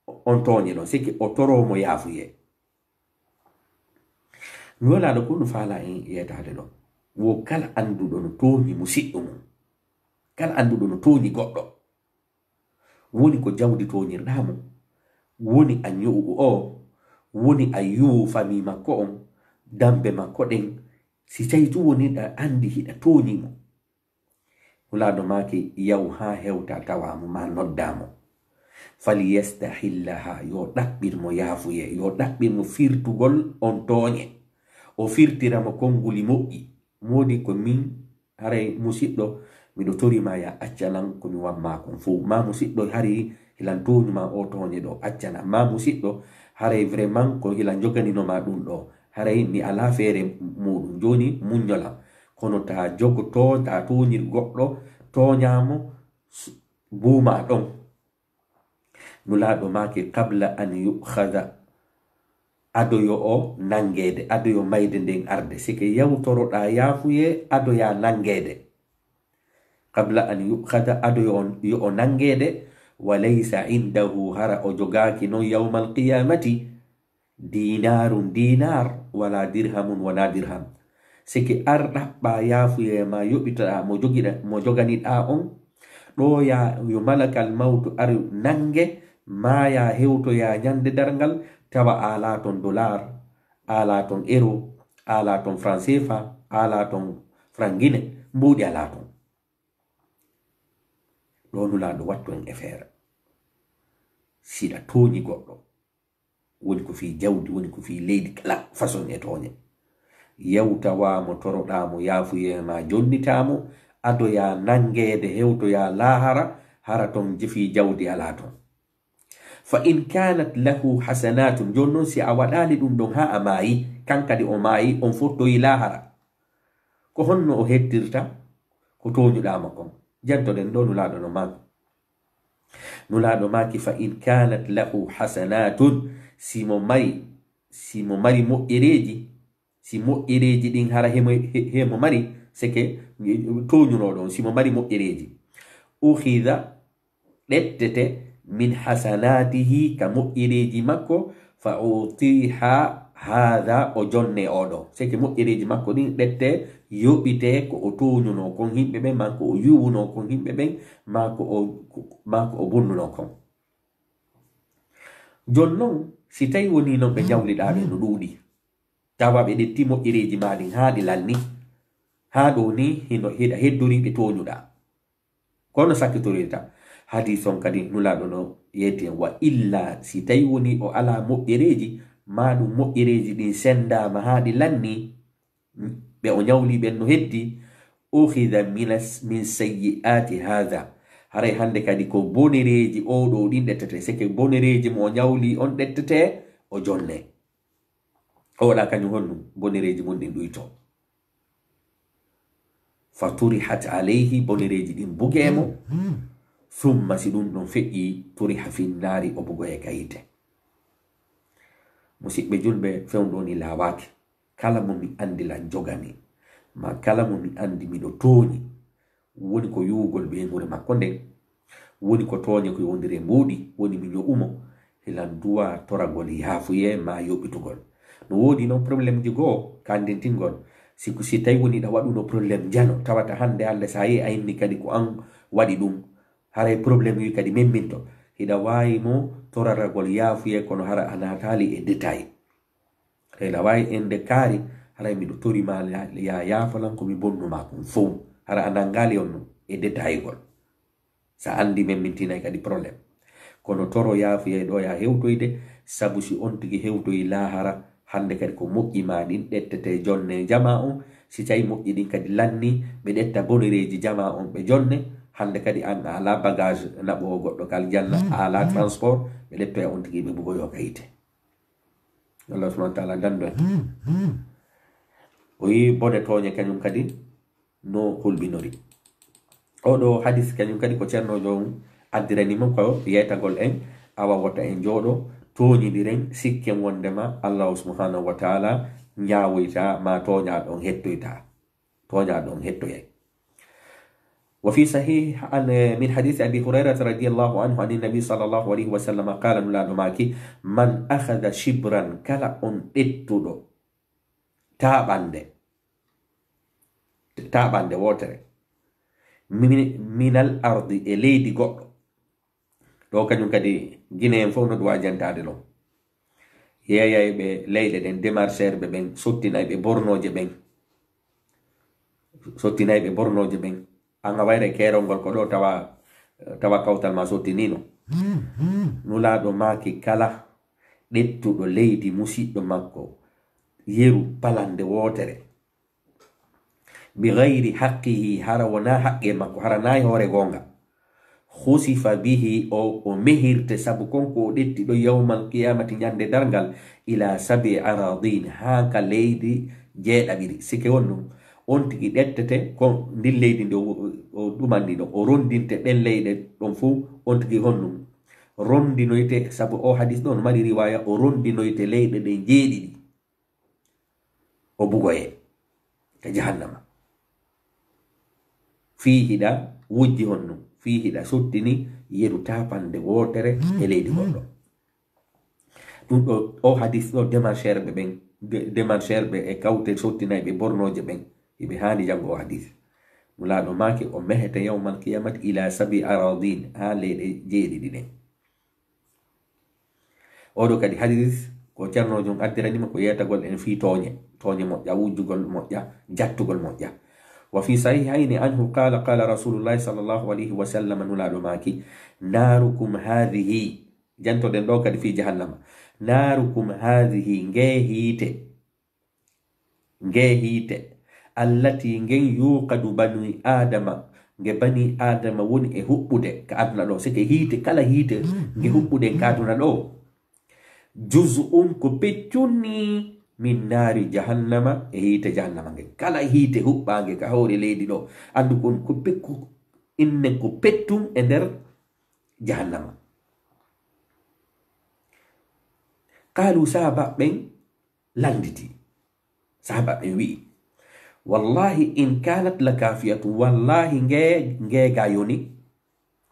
on tooñe ɗon, seke o toro mo yaafuyee. Nulaaɗo ko no faalaa en yeetaade ɗon. Wo kala annduɗo no tooñi musiɗɗo mum, kala annduɗo no tooñi goɗɗo, woni ko jawdi tooñirɗaa mo, woni a ño'u o, woni a yuwu famii makko on, dambe makko ɗen, si tawi tun woni ɗa anndi hiɗa tooñi mo. Nulaaɗo maaki, yahu haa hewta tawa mo, maa nodda mo. Falyastahillaha, yo ɗaɓɓir mo yaafuyee, yo ɗaɓɓir mo firtugol on tooñe. O firtira mo konnguli moƴƴi. Moodi ko min, haray musiɗɗo, miɗo tori ma ya accanan ko mi wammaa kon fow. Maa musiɗɗo, hari hilan tooñu ma o tooñe ɗo, accanan. Maa musiɗɗo, haray vraiment ko hilan joganino ma ɗum ɗo. Haray mi alaa feere muɗum. Jooni muññolan. Kono ta jogo to-, ta tooñir goɗɗo, tooñaa mo, s-, buumaa ɗon. Nulaaɗo maaki, qabla an yu'khadha, ado yo o nanngeede, ado yo mayde nden arde. Sike yawtoroɗaa yaafuyee, ado ya nanngeede. Qabla an yu'khadha, ado yo o, yo o nanngeede, wa laysa indahu, hara o jogaaki non yawmal qiyamati, dinaarun dinaar, wala dirhamun wona dirham. Sike ar ɗaɓɓaa yaafuyee maa yoɓitoɗaa mo jogiɗa-, mo joganiɗaa on, ɗo ya yo malakal mawtu ar nannge, maa ya hewtoya ñande darngal, tawa alaa ton dollar, alaa ton euro, alaa ton franc C F A, alaa ton franc Guinée, mbuuɗi alaa ton. Ɗo Nulaaɗo wattu en e feere. Siɗa tooñi goɗɗo, woni ko fii jawdi, woni ko fii leydi, kala façon e tooñe. Yawtawaa mo, toroɗaa mo yaafuyee maa jonnitaa mo, adoyaa nanngeede, hewtoyaa laahara, hara ton je-, fii jawdi alaa ton. Fa in kanat lahu hasanatun, jooni non si a waɗaali ɗum ɗon haa a maayi, kan kadi o maayi, on fottoyi laahara. Ko honno o hettirta ko tooñuɗaa mo kon? Jantoɗen ɗo Nulaaɗo no maaki. Nulaaɗo maaki, fa in kanat lahu hasanatun, si mo mari, si mo mari moƴƴereeji, si moƴƴereeji ɗin hara hemo, he-, hemo mari, seke tooñunooɗo on, si mo mari moƴƴereeji, ukhidha, ɗettete, min hasanatihi, ka moƴƴereeji makko, fa utiha hadha, o jonne oɗo. Seke moƴƴereeji makko ɗin ɗette, yoɓite ko o tooñunoo kon yimɓe ɓen, maa ko o yuwunoo kon yimɓe ɓen, maa ko o, maa ko o bonnunoo kon. Jon non, si tawi wonii non ɓe ñawliɗaa ɓe no ɗuuɗi, tawa ɓe ɗetti moƴƴereeji maa ɗin haa ɗi lanni, haa ɗo ni hino hiɗa heddori ɓe tooñuɗaa. Kono sakkitorirta. Hadiis on kadi Nulaaɗo no yeeti en, wa illa, si tawi wonii o alaa moƴƴereeji, maa ɗum moƴƴereeji ɗin senndaama haa ɗi lanni, ɓe o ñawli ɓen no heddi, ukhidha minas, min sayyi'ati hadha. Haray hannde kadi ko bonereeji oo ɗoo ɗin ɗettete. Seke bonereeji mo o ñawli on ɗettete, o jonne. O waɗa kañum honɗum? Bonereeji mun ɗin ɗuyto. Fa turihat alayhi, bonereeji ɗin bugee mo. Summa, si ɗum ɗon feƴƴi, turiha finnaari, o bugoye ka yiite. Musiɓɓe julɓe, fewndo ni laawaaki. Kala mo mi anndi lan jogani, ma kala mo mi anndi miɗo tooñi, woni ko yuwugol ɓeynguure makko nden, woni ko tooñe ko wondiri e mbuuɗi, woni mi ño'u mo, hilan duwa toragol yaafuyee maa yoɓitugol. No woodi non problème ji goo, ka anndintingol. Si ko, si tawi woni ɗa waɗuno problème jano, tawata hannde hannde sa yehi a inni kadi ko an waɗi ɗum, haray problème wi kadi memminto. Hiɗa waawi mo toraragol yaafuyee, kono hara a naataali e détail. Hela waawi en de kaari, haray miɗo tori ma ya, ya yaafolan ko mi bonnu ma kon fow. Hara a nanngaali on no e détailgol. Sa anndi men min tinay kadi problème. Kono toro yaafuyee ɗo ya hewtoyde, sabu si on tigi hewtoyi laahara, hannde kadi ko moƴƴi ma ɗin ɗettete jonne jama on, si tawi moƴƴi ɗin kadi lanni, ɓe ɗetta bonereeji jama on ɓe jonne, hannde kadi an a alaa bagage naɓoowo goɗɗo ka aljanna, a alaa transport, ɓe ɗettoya on tigi ɓe bugoyo ka yiite. Allah subhanahu wa ta'ala dandu en. O yi bone tooñe kañum kadi no hulɓinori. Oɗo hadis kañum kadi ko ceernoojo on addirani mon ko yeytagol en, awa wota en jooɗo tooñidiren sikken wondema Allah subhanahu wa ta'ala ñaawoyta ma tooñaaɗo on hettoyta. Tooñaaɗo on hettoyay. وفي صحيح عن، من حديث أبي هريرة رضي الله عنه عن النبي صلى الله عليه وسلم قال، Nulaaɗo maaki, من أخذ شبرا، kala on ɗettuɗo taaɓannde, taaɓannde wootere, min-, minal ardi, e leydi goɗɗo. Ɗo kañum kadi Gine en fof no ɗum waajantaade ɗon. Yeeyayɓe leyɗe ɗen, démarcheur ɓe ɓen, sottinayɓe bornooje ɓen, sottinayɓe bornooje ɓen. An a wayre keerol ngol ko ɗo tawa, tawa kawtal ma sottinino. Nulaaɗo maaki kala ɗettuɗo leydi musiɗɗo makko yeru palande wootere, bi gayri haqqihi, hara wonaa haqqe makko, hara nayi hoore goonga. Khusifa bihi, o, o mehirte sabu kon ko o ɗetti ɗo yawmal qiyamati, ñande darngal, ila sabi aradin, haa ka leydi jeeɗaɓiri. Sike on ɗum, on tigi ɗettete ko ndin leydi ndi o, o ɗumanɗi ɗo, o rondinte ɗen leyɗe ɗon fof, on tigi honɗum rondinoyte, sabu o hadis ɗon mari riwaya, o rondinoyte leyɗe ɗen jeeɗiɗi. O bugoye ka jahannama. Fii hiɗa wujji honno, fii hiɗa sottini yeru tapande wootere e leydi goɗɗo. Ɗum ɗo, o hadis ɗo, démarcheur ɓe ɓen, de-, démarcheur ɓe e kawte sottinayɓe bornooje ɓen, hiɓe haani janngo o hadis. Nulaaɗo maaki, o mehete yawmal qiyamati ila sabi aradin, haa leyɗe jeeɗiɗi ɗen. Oɗo kadi hadis ko Ceerno Jom addiranima ko yeetagol en fii tooñe, tooñe moƴƴa, wujjugol moƴƴa, jattugol moƴƴa. Wa fi sahihayni anhu qala, qala Rasulullahi sallallahu alayhi wa sallam, Nulaaɗo maaki, "Naarukum haadihi," jantoɗen ɗo kadi fii jahannama, "Naarukum haadihi," ngee hiite, ngee hiite, "allati," ngen, "yuqadu bani Aadama," nge bani Aadama woni e huɓɓude ka aduna ɗo, seke hiite, kala hiite nge huɓɓuɗen ka aduna ɗo, "juz'un," ko peccun ni, "min naari jahannama," e hiite jahannama ngen. Kala hiite huɓɓaange ka hoore leydi ɗo, anndu kon ko pekku, innen ko pettun e nder jahannama. Qaalu, sahaaba ɓen lannditi. Sahaaba ɓen wi'i, "Wallahi in kanat la kafiyatu," wallahi nge, nge ga yoni,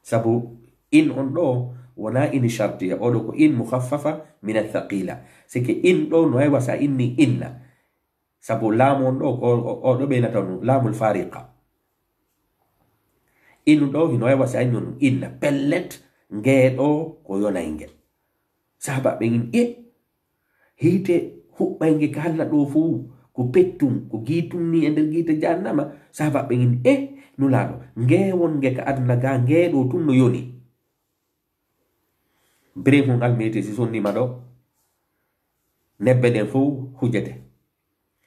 sabu in on ɗo wona in shartiya, oɗo ko in mukhaffafa min athaqila. Sike in ɗo no ay wasa inni inna. Sabu laamu on ɗo ko o, o ɗo ɓeynata on laamul fariqa. In ɗo hino ay wasa inni on inna. Pellet nge ɗo ko yonay nge. Sahaaba ɓen in, e hiite huɓɓaynge ka halla ɗo fow, ko pettum, ko giitum ni e nder giite jahannama. Sahaaba ɓen in, e Nulaaɗo, nge wonnge ka aduna ga, nge ɗo tun no yoni. Brehun almete si sonnima ɗo, nebbe ɗen fow hujete.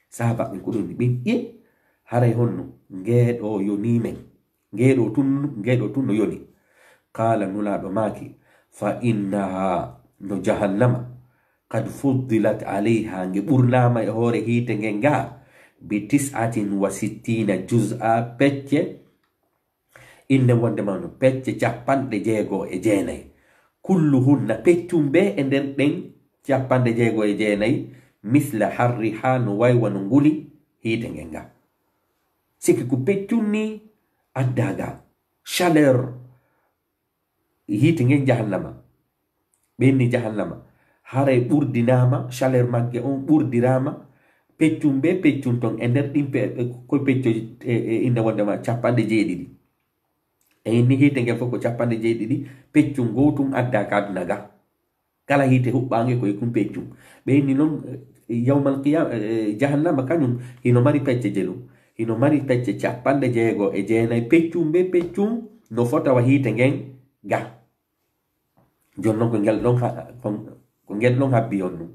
Sahaaba ɓen ko ɗum ɓen, e haray honno nge ɗo yoni men? Nge ɗo tun, nge ɗo tun no yoni. Qala, Nulaaɗo maaki, "Fa innaha," no jahannama, "qad fuddilat alayha," nge ɓurnaama e hoore hiite ngen nga, "bi tis'atin wa sittina juz'a," pecce, inde wonde ma no pecce capanɗe jeego e jeenay. "Kulluhunna," peccum be e nder ɗen capanɗe jeego e jeenay, "misla harriha," no way wano nguli hiite ngen nga. Sike ko peccun ni addaga chaleur hiite ngen jahannama. Ɓenni jahannama, haray ɓurdinaama, chaleur magge on ɓurdiraama, peccum be peccum ton e nder ɗin pe-, e ko pecco, e, e innde wonde ma capanɗe jeeɗiɗi. E inni hiite ngen fof ko capanɗe jeeɗiɗi, peccum gootum adda ka aduna ga. Kala hiite huɓɓaange ko e kun peccum. Ɓe inni non, e, yawmal qiyam-, e, jahannama kañum hino mari pecce jelu, hino mari pecce capanɗe jeego e jeenay, peccum be peccum no fota wa hiite ngen ga. Jooni non ko ngel ɗon ha-, ko, ko ngel ɗon habbi on ɗum.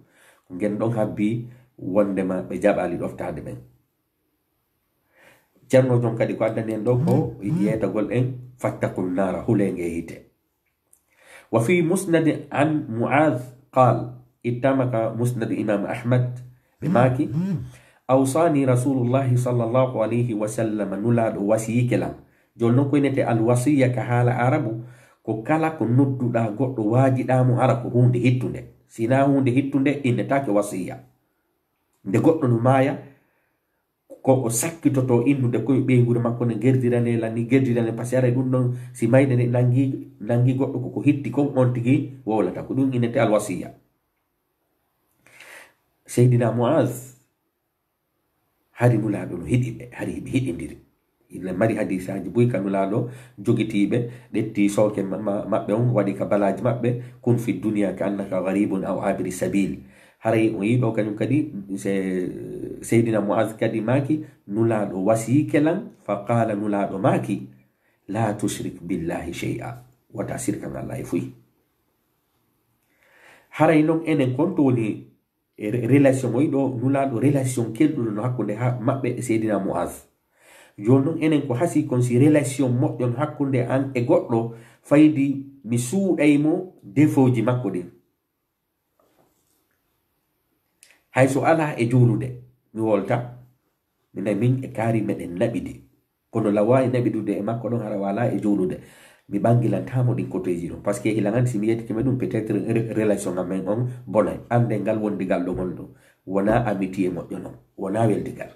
Ko ngel ɗon habbi wondema ɓe jaɓaali ɗoftaade ɓen. Ceerno Joom kadi ko addani en ɗo ko yeetagol en fattaqun naara, hulee nge hiite. Wa fi musnad an Mu'adh qaal, ittama ka musnad Imam Ahmad, ɓe maaki, "Awsani Rasulullahi sallallahu alayhi wa sallam," Nulaaɗo wasiyike lan. Jooni non ko innete alwasiya ka haala Arabu, ko kala ko nodduɗaa goɗɗo waajiɗaa mo hara ko huunde hittunde. Si hinaa huunde hittunde, innetaake wasiya. Nde goɗɗo no maaya, ko o sakkitotoo innude koye ɓeynguure makko nde, gerdirane lan ni, gerdirane, parce que aray ɗum ɗon, si mayde nde nangi, nangi goɗɗo ko ko hitti kon, on tigi wowlata. Ko ɗum innete alwasiya. Seydina Mu'az, Hari Nulaaɗo no hiɗi ɓe, hari ɓe hiɗindiri. Ina mari hadiisaaji buy ka Nulaaɗo jogitiiɓe, ɗetti sooke ma-, ma-, maɓɓe on, waɗi ka balaaji maɓɓe, kun fi dunya ka annaka gharibun aw abiri sabil. Haray on yiɗo kañum kadi, se-, Seydina Mu'az kadi maaki, Nulaaɗo wasiyike lan, fa qaala, Nulaaɗo maaki, la tushrik billahi shay'a, wata sirkan Allah e fuy. Haray non enen kon to woni e re-, relation mo yiɗo Nulaaɗo, relation kelɗuɗo no hakkunde ha-, maɓɓe e Seydina Mu'az. Jooni non enen ko hasi kon si relation moƴƴo no hakkunde an e goɗɗo, faydi mi suuɗay mo defooji makko ɗin. Hay so alaa e juulude, mi wolta, mi nayi min e kaari meɗen naɓidi. Kono lawaayi naɓidude e makko ɗon hara walaa e juulude. Mi ɓangilantaa mo ɗin kotoyji ɗon. Parce que hilan anndi si mi yettike mo ɗum, peut-être re-, relation am men on bonay. Annde ngal wondigal ɗo ngon ɗo. Wonaa amitié moƴƴo non. Wonaa weldigal.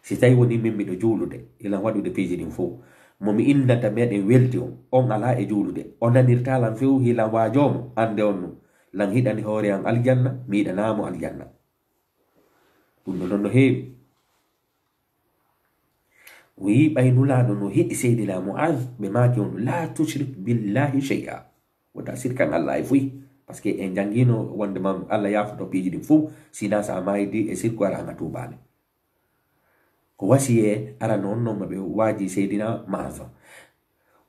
Si tawi woni min miɗo juulude, hilan waɗude piiji ɗin fow. Mo mi innata meɗen weldi on, on alaa e juulude. O nanirtaa lan few hilan waajoo mo, annde on nun. Lan hiɗani hoore an aljanna, mi yiɗanaa mo aljanna. Ɗum ɗo non no heewi. O yi'i ɓay Nulaaɗo no hiɗi Seydina Mu'az, ɓe maaki on, la tushrik billahi shay'a. Wota sirkan Allah e fuy. Parce que en jangino wonde ma Allah yaafoto piiji ɗin fow, sina sa maydi e sirku ara nga tuubaani. Ko wasiye arano on non ma ɓe waaji Seydina Mu'az.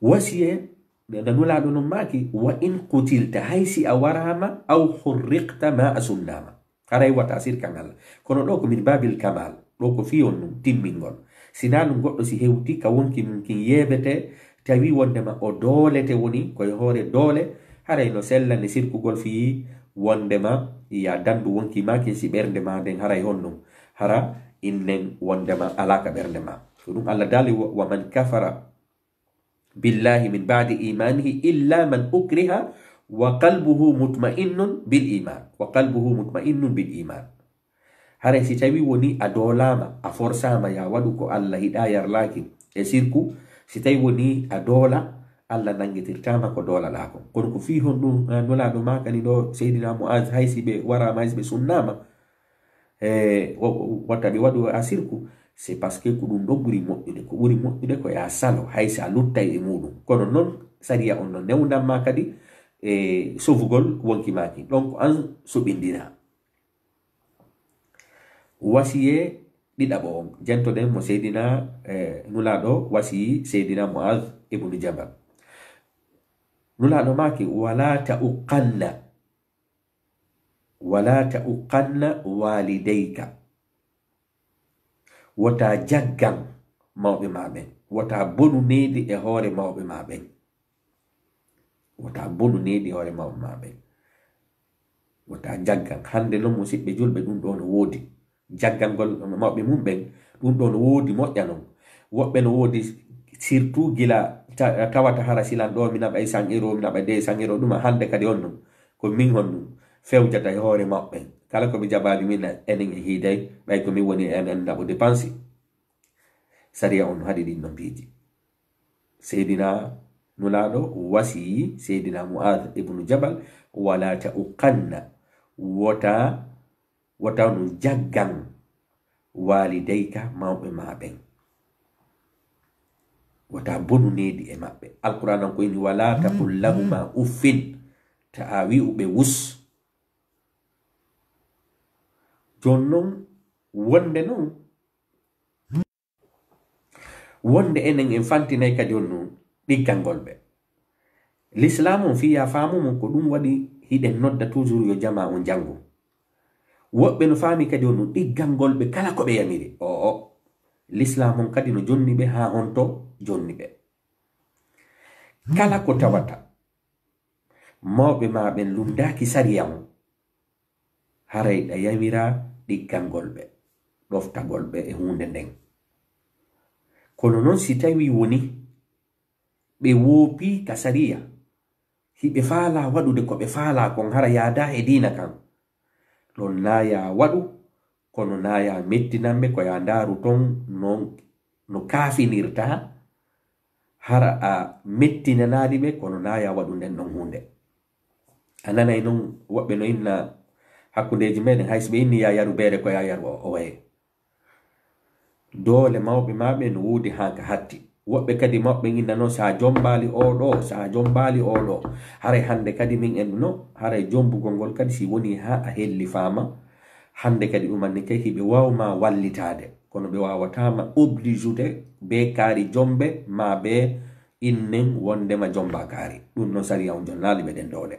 Wasiye na Nulaaɗo non maaki, wa in qutilta, hay si a waraama, aw hurriqta ma a sunnaama. Haray wata sirkan Allah. Kono ɗo ko min babil kamal. Ɗo ko fiyon ɗum timmingol. Sinaa ɗum goɗɗo si hewti ka wonki mum kin yeebete, tawi wondema o doolete woni koye hoore doole, haray no sella ne sirkugol fii wondema ya dandu wonki ma kin si ɓernde ma nden haray honɗum. Hara innen wondema alaa ka ɓernde ma. Ko ɗum Allah daali, wa, wa man kafara billahi min ba'di imanihi illa man ukriha wa qalbuhu mutma'innun bil iman. Wa qalbuhu mutma'innun bil iman. Haray si tawi woni a doolaama, a forsaama ya waɗu ko Allah hiɗa yarlaaki e sirku, si tawi woni a doola, Allah nangitirtaama ko doolaɗaa kon. Kono ko fii honɗum, eh, Nulaaɗo maakani ɗo Seydina Mu'az, hay si ɓe waraama, hay si ɓe sunnaama, e, wo-, wo-, wata ɓe waɗu a sirku, c'est parce que ko ɗum ɗo ɓuri moƴƴude. Ko ɓuri moƴƴude ko ya salo, hay si a luttay e muɗum. Kono non, sariya on no newnan ma kadi e sofugol wonki maaki. Donc, an suɓindina. Wasiye ɗiɗaɓo on, jentoɗen mo Seydina, eh, Nulaaɗo wasiyi Seydina Mu'az ibnu Jabal. Nulaaɗo maaki, wala ta uqanna, wala ta uqanna walidayka. Wota jaggan mawɓe ma ɓen. Wota bonu needi e hoore mawɓe ma ɓen. Wota bonu needi e hoore mawɓe ma ɓen. Wota jaggan. Hannde non, musidɓe julɓe, ɗum ɗo no woodi. Jaggangol mawɓe mum ɓen, ɗum ɗo no woodi moƴƴa non. Woɓɓe no woodi, surtout gila ta-, tawata hara silan ɗo, mi naɓay cent euro, mi naɓay deux cents euro, ɗum hannde kadi on non. Ko min honɗum fewjata e hoore maɓɓe. Kala ko ɓe jaɓaali min, enen e hiiday, ɓay ko min woni en, en naɓo dépense. Sariya on haɗi ɗin non piiji. Seydina Nulaaɗo wasiyi Seydina Mu'aaz ibnu Jabal, wala ta uqanna, wota, wota no jaggan walidayka, mawɓe ma ɓen. Wota bonu needi e maɓɓe. Alqur'aan on ko inni, "Wala taqul lahuma uffin." Ta a wi'u ɓe wus. Jon non, wonde non, wonde enen en fantinay kadi on non ɗiggangol ɓe. L'islam on fii ya faamu mon, ko ɗum waɗi hiɗen nodda toujours yo jamaa on janngu. Woɓɓe no faami kadi on non ɗiggangol ɓe kala ko ɓe yamiri. O, o. L'islam on kadi no jonni ɓe haa honto jonni ɓe. Kala ko tawata mawɓe ma ɓen lundaaki sariya on, haray ɗa yamiraa ɗiggangol ɓe, ɗoftagol ɓe e huunde nden. Kono non, si tawii woni ɓe woopii ka sariya, hiɓe faalaa waɗude ko ɓe faalaa kon, hara yaadaa e diina kan, ɗon naa yaa waɗu, kono naa yaa mettinan ɓe, ko yaa ndaaru ton non no kaafinirtaa, hara a mettinanaali ɓe, kono naa yaa waɗu nden non huunde. A nanay non woɓɓe no inna hakkundeeji meɗen, hay si ɓe inni yaa yaru beere, ko yaa yaru o, o waye. Doole mawɓe maa ɓe no woodi haa ka hatti. Woɓɓe kadi mawɓe ɓen inna noon, "So a jommbaali oo ɗoo, so a jommbaali oo ɗoo." Haray hannde kadi min enduno, haray jommbugol ngol kadi si wonii haa a hellifaama, hannde kadi ɗumanne kay hiɓe waaw maa wallitaade. Kono ɓe waawataa ma oblijude bee kaari jommbe maa bee innen wonndema jommbaa kaari. Ɗum noon sariya on jonnaali ɓe ɗen doole.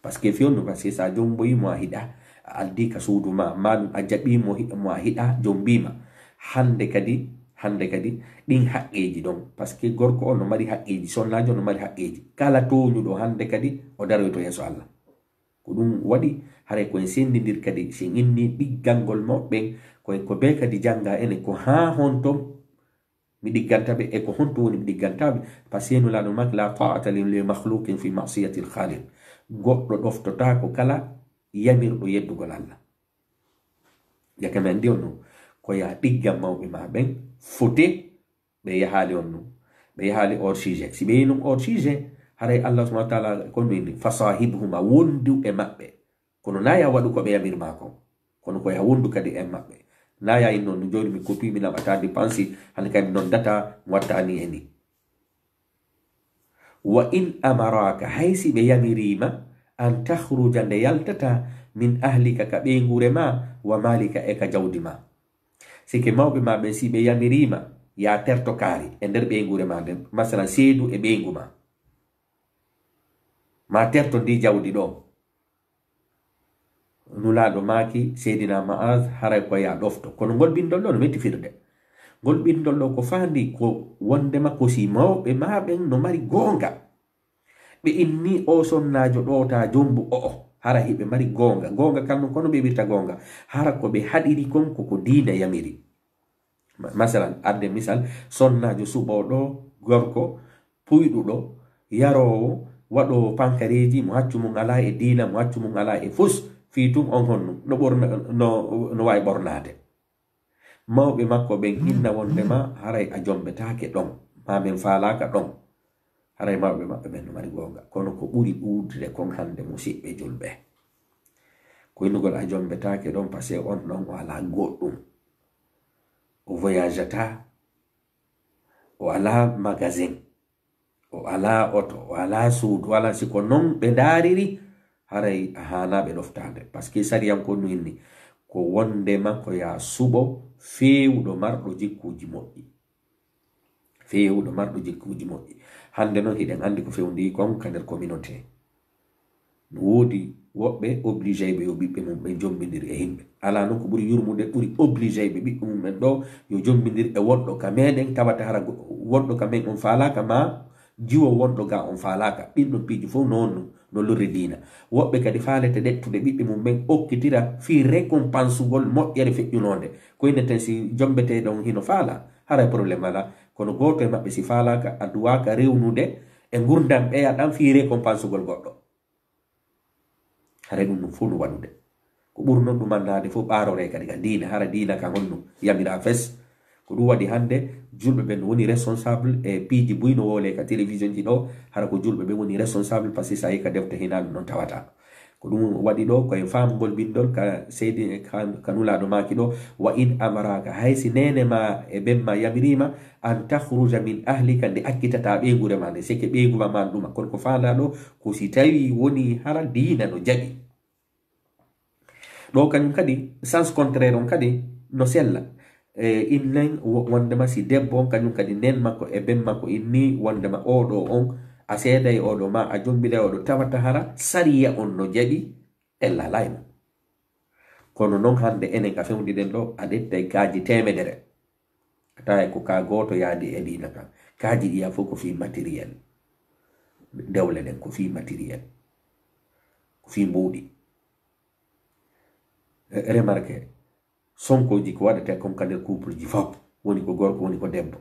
Parce que fewndo, parce que so a jommboyi mo a hiɗa, a addi ka suudu ma, ma ɗum a jaɓi mo hi-, mo a hiɗa, jommbiima. Hannde kadi, hannde kadi, ɗin haqqeeji ɗon. Parce que gorko on no mari haqqeeji, sonnaajo on no mari haqqeeji. Kala tooñuɗo hannde kadi, o daroyto yeeso Allah. Ko ɗum waɗi, haray ko en senndindir kadi, si en inni ɗiggangol mawɓe ɓen, ko, ko ɓe kadi jannga enen, ko haa honto mi ɗigganta ɓe, e ko honto woni mi ɗigganta ɓe? Parce que Nulaaɗo maaki, "La ta'ata li, li makhluqin fi ma'siyatil khaliq." Goɗɗo ɗoftotaako kala yamirɗo yeddugol Allah. Jaka men ndi on no, ko yaa ɗiggan mawɓe maa ɓen, fote ɓe yahaali on no. Ɓe yahaali hors sujet. Si ɓe yehi non hors sujet, haray Allah subhanahu wa ta'ala ko no inni, "Fasahibhuma", wondu e maɓɓe. Kono na ya waɗu ko ɓe yamir maa kon. Kono ko ya wondu kadi e maɓɓe. Na ya inno no jooni mi kopi, mi naɓata dépense, hannde kay mi noddataa, mi wattataa ni e ni. "Wa in amaraaka", hay si ɓe yamiriima, "an takhruja", nde yaltata, "min ahlika", ka ɓeynguure maa, "wa maalika", e ka jawdi maa. Sike mawɓe maa ɓen, si ɓe yamiriima, yaa terto kaari e nder ɓeynguure maa nden, masalan, seedu e ɓeyngu maa, maa terto ndi jawdi ɗoo. Nulaaɗo maaki, Seydina Ma'az, haray ko yaa ɗofto. Kono ngol binndol ɗoo no metti firde. Ngol binndol ɗoo ko faandi ko wondema ko si mawɓe maa ɓen no mari goonga. Ɓe inni o sonnaajo ɗoo taa jombu o'o, hara hiɓe mari goonga. Goonga kan non, kono ɓe ɓirta goonga. Hara ko ɓe haɗiri kon ko ko diina yamiri. Ma-, masalan, adde misal, sonnaajo suɓooɗo gorko, puyɗuɗo, yaroowo, waɗoowo pankareeji, mo haccu mum alaa e diina, mo haccu mum alaa e fus, fii tun on honno, no ɓorna, no, no waawi ɓornaade. Mawɓe makko ɓen inna wondema haray a jombetaake ɗon, maa men faalaaka ɗon. Haray mawɓe maɓɓe ɓen no mari goonga. Kono ko ɓuri ɗuuɗude kon hannde, musiɓɓe julɓe, ko innugol a jombetaake ɗon, parce que on ɗon o alaa goɗɗum. O voyageataa, o alaa magasin, o alaa oto, o alaa suudu, o alaa, si ko non ɓe ndaariri, haray a haanaa ɓe ɗoftaade. Parce que sariyankon no inni ko wondema ko yaa suɓo feewuɗo marɗo jikkuuji moƴƴi. Feewuɗo marɗo jikkuuji moƴƴi. Hannde non hiɗen anndi ko fewndi kon ka nder communauté. No woodi woɓɓe obligé ɓe yo ɓiɓɓe mum ɓen jombindir e yimɓe. Alaa non ko ɓuri yurmude, ɓuri obligé ɓe ɓiɓɓe mum ɓen ɗoo yo jombindir e wonɗo ka meɗen, tawata hara go-, wonɗo ka men on faalaaka, maa jiwo wonɗo ga on faalaaka. Ɗin ɗon piiji fof no wonno, no lorri diina. Woɓɓe kadi faalete ɗettude ɓiɓɓe mum ɓen okkitira fii récompense-ugol moƴƴere feƴƴunoonde. Ko ine ten si jombeteeɗo on hino faala, haray problème alaa. Kono gooto e maɓɓe si faalaaka, a duwaaka rewnude e ngurndan ɓeya ɗan fii récompense-ugol goɗɗo. Haray ɗum ɗum fof no waɗude. Ko ɓuri non ɗumannaade fof ɓaaroree kadi ka diina, hara diina ka honno yamira fes. Ko ɗum waɗi hannde julɓe ɓen woni responsable e piiji buy no woolee ka télévision ji ɗoo, hara ko julɓe ɓen woni responsable, parce que so a yii ka defte hinaande non tawata. Ko ɗum waɗi ɗoo, ko e faamugol bindol ka seydi, ka, ka Nulaaɗo maaki ɗoo, "Wa in amaraaka", hay si neene ma e ben ma yamiriima, "an takhruja min ahlika", nde accitataa ɓeynguure ma nde, seke ɓeyngu ma man ɗuma. Kono ko faandaa ɗoo, ko si tawii wonii hara diina no jaɓi. Ɗoo kañum kadi, sens contraire on kadi no sella. E, innen wo-, wondema si debbo on kañum kadi nen makko e ben makko inni wondema oo ɗoo on, a seeday oo ɗoo, maa a jombiday oo ɗoo, tawata hara sariya on no jaɓi, ella alaa e mum. Kono non hannde enen ka fewndi ɗen ɗoo, a ƴettay kaaji teemedere. A taway ko ka gooto yaadi e diina kan. Kaaji ɗiya fof ko fii matériel. Dewle ɗen ko fii matériel. Ko fii mbuuɗi. Re-, remarque, sonkooji ko waɗetee kon ka nder couple ji fof, woni ko gorko, woni ko debbo.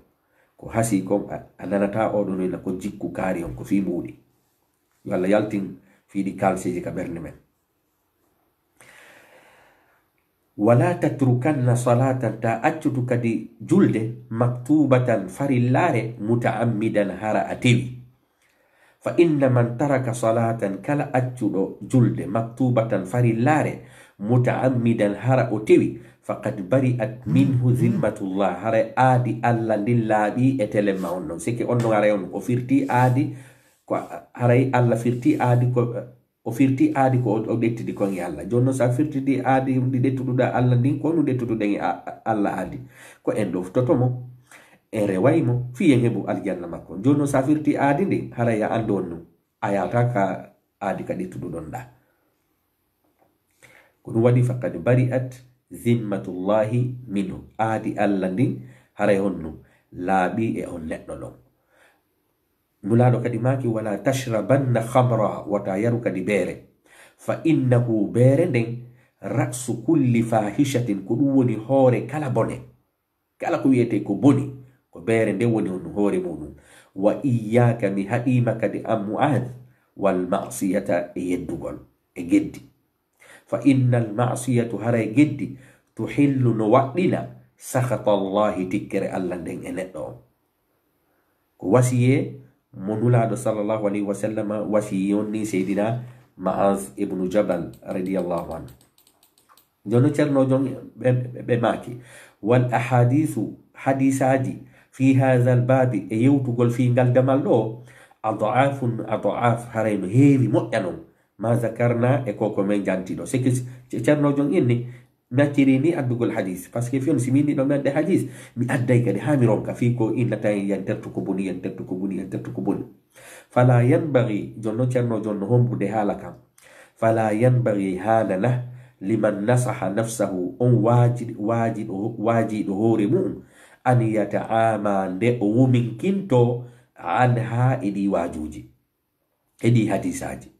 Ko hasii kon, a, a nanataa oo ɗoo no ina ko jikku kaari on, ko fii mbuuɗi. Yo Allah yaltin fii ɗi kaalseeji ka ɓernde men. "Wala tatrukanna salatan", ta accutu kadi julde, "maktubatan", farillaare, "muta'ammidan", hara a tewi. "Fa inna man taraka salatan", kala accuɗo julde, "maktubatan", farillaare, "muta'ammidan", hara o tewi, Faqad bari'at minhu zimmatullah, haray aadi Allah ndin laaɓii e telemma on non. Seke on non haray on o firti aadi, ko haray Allah firti aadi ko, o firti aadi ko o, o ɗettidi kon e Allah. Jooni non, so a firtidi aadi ndi ɗettuɗuɗaa Allah ndin, ko honɗum ɗettuɗuɗen e a-, a-, Allah aadi? Ko en ɗoftoto mo, en reway mo, fii en heɓu aljanna makko. Jooni non, so a firti aadi ndin, haray a anndu on non, a yaata ka aadi ka ɗettuɗuɗon ɗaa. Ko ɗum waɗi, faqad bari'at zimmatullahi minhu. Aadi Allah ndin, haray honno, laaɓii e on neɗɗo ɗon. Nulaaɗo kadi maaki, "Wala tashrabanna khamra," wata yaru kadi beere. "Fa innahu," beere nden, "ra'su kulli fahishatin," ko ɗum woni hoore kala bone. Kala ko wiyetee ko boni, ko beere nden woni on hoore muɗum. "Wa iyyaka," mi haɗiima kadi an Mu'aaz, "wal ma'siyata," e yeddugol, e geddi. "Fa innal ma'siyatu," haray geddi, "tuhillu," no waɗɗina, "sakhatallahi," tikkere Allah nden e neɗɗo on. Ko wasiyee mo Nulaaɗo sallallahu alayhi wa sallam wasiyii on ni Seydina Ma'az ibnu Jabal radiyallahu anhu. Jooni Ceerno jon ɓe, ɓe, ɓe maaki, "Wal ahadiisu," hadiisaaji, "fi haazal baabi," e yewtugol fii ngal damal ɗoo, "ad'aafun ad'aaf," haray no heewi moƴƴa non, "ma zakarna," e ko ko men janti ɗoo. Seke ce-, Ceerno jon inni, mi acciri ni addugol hadiis, parce que fiyon si mi inni ɗoo mi adda hadiis, mi adday kadi haa mi ronka fii ko innata en, yantertu ko boni, yantertu ko boni, yantertu ko boni. "Fala yanbaghi," jooni non Ceerno jon no hombude haala kan. "Fala yanbaghi," haanana, "liman nasaha nafsahu," on waaji-, waajiɗo, waajiɗo hoore mu'um, "an yata'ama," nde o wuminkinto, "anha," e ɗi waajuuji, e ɗi hadiisaaji.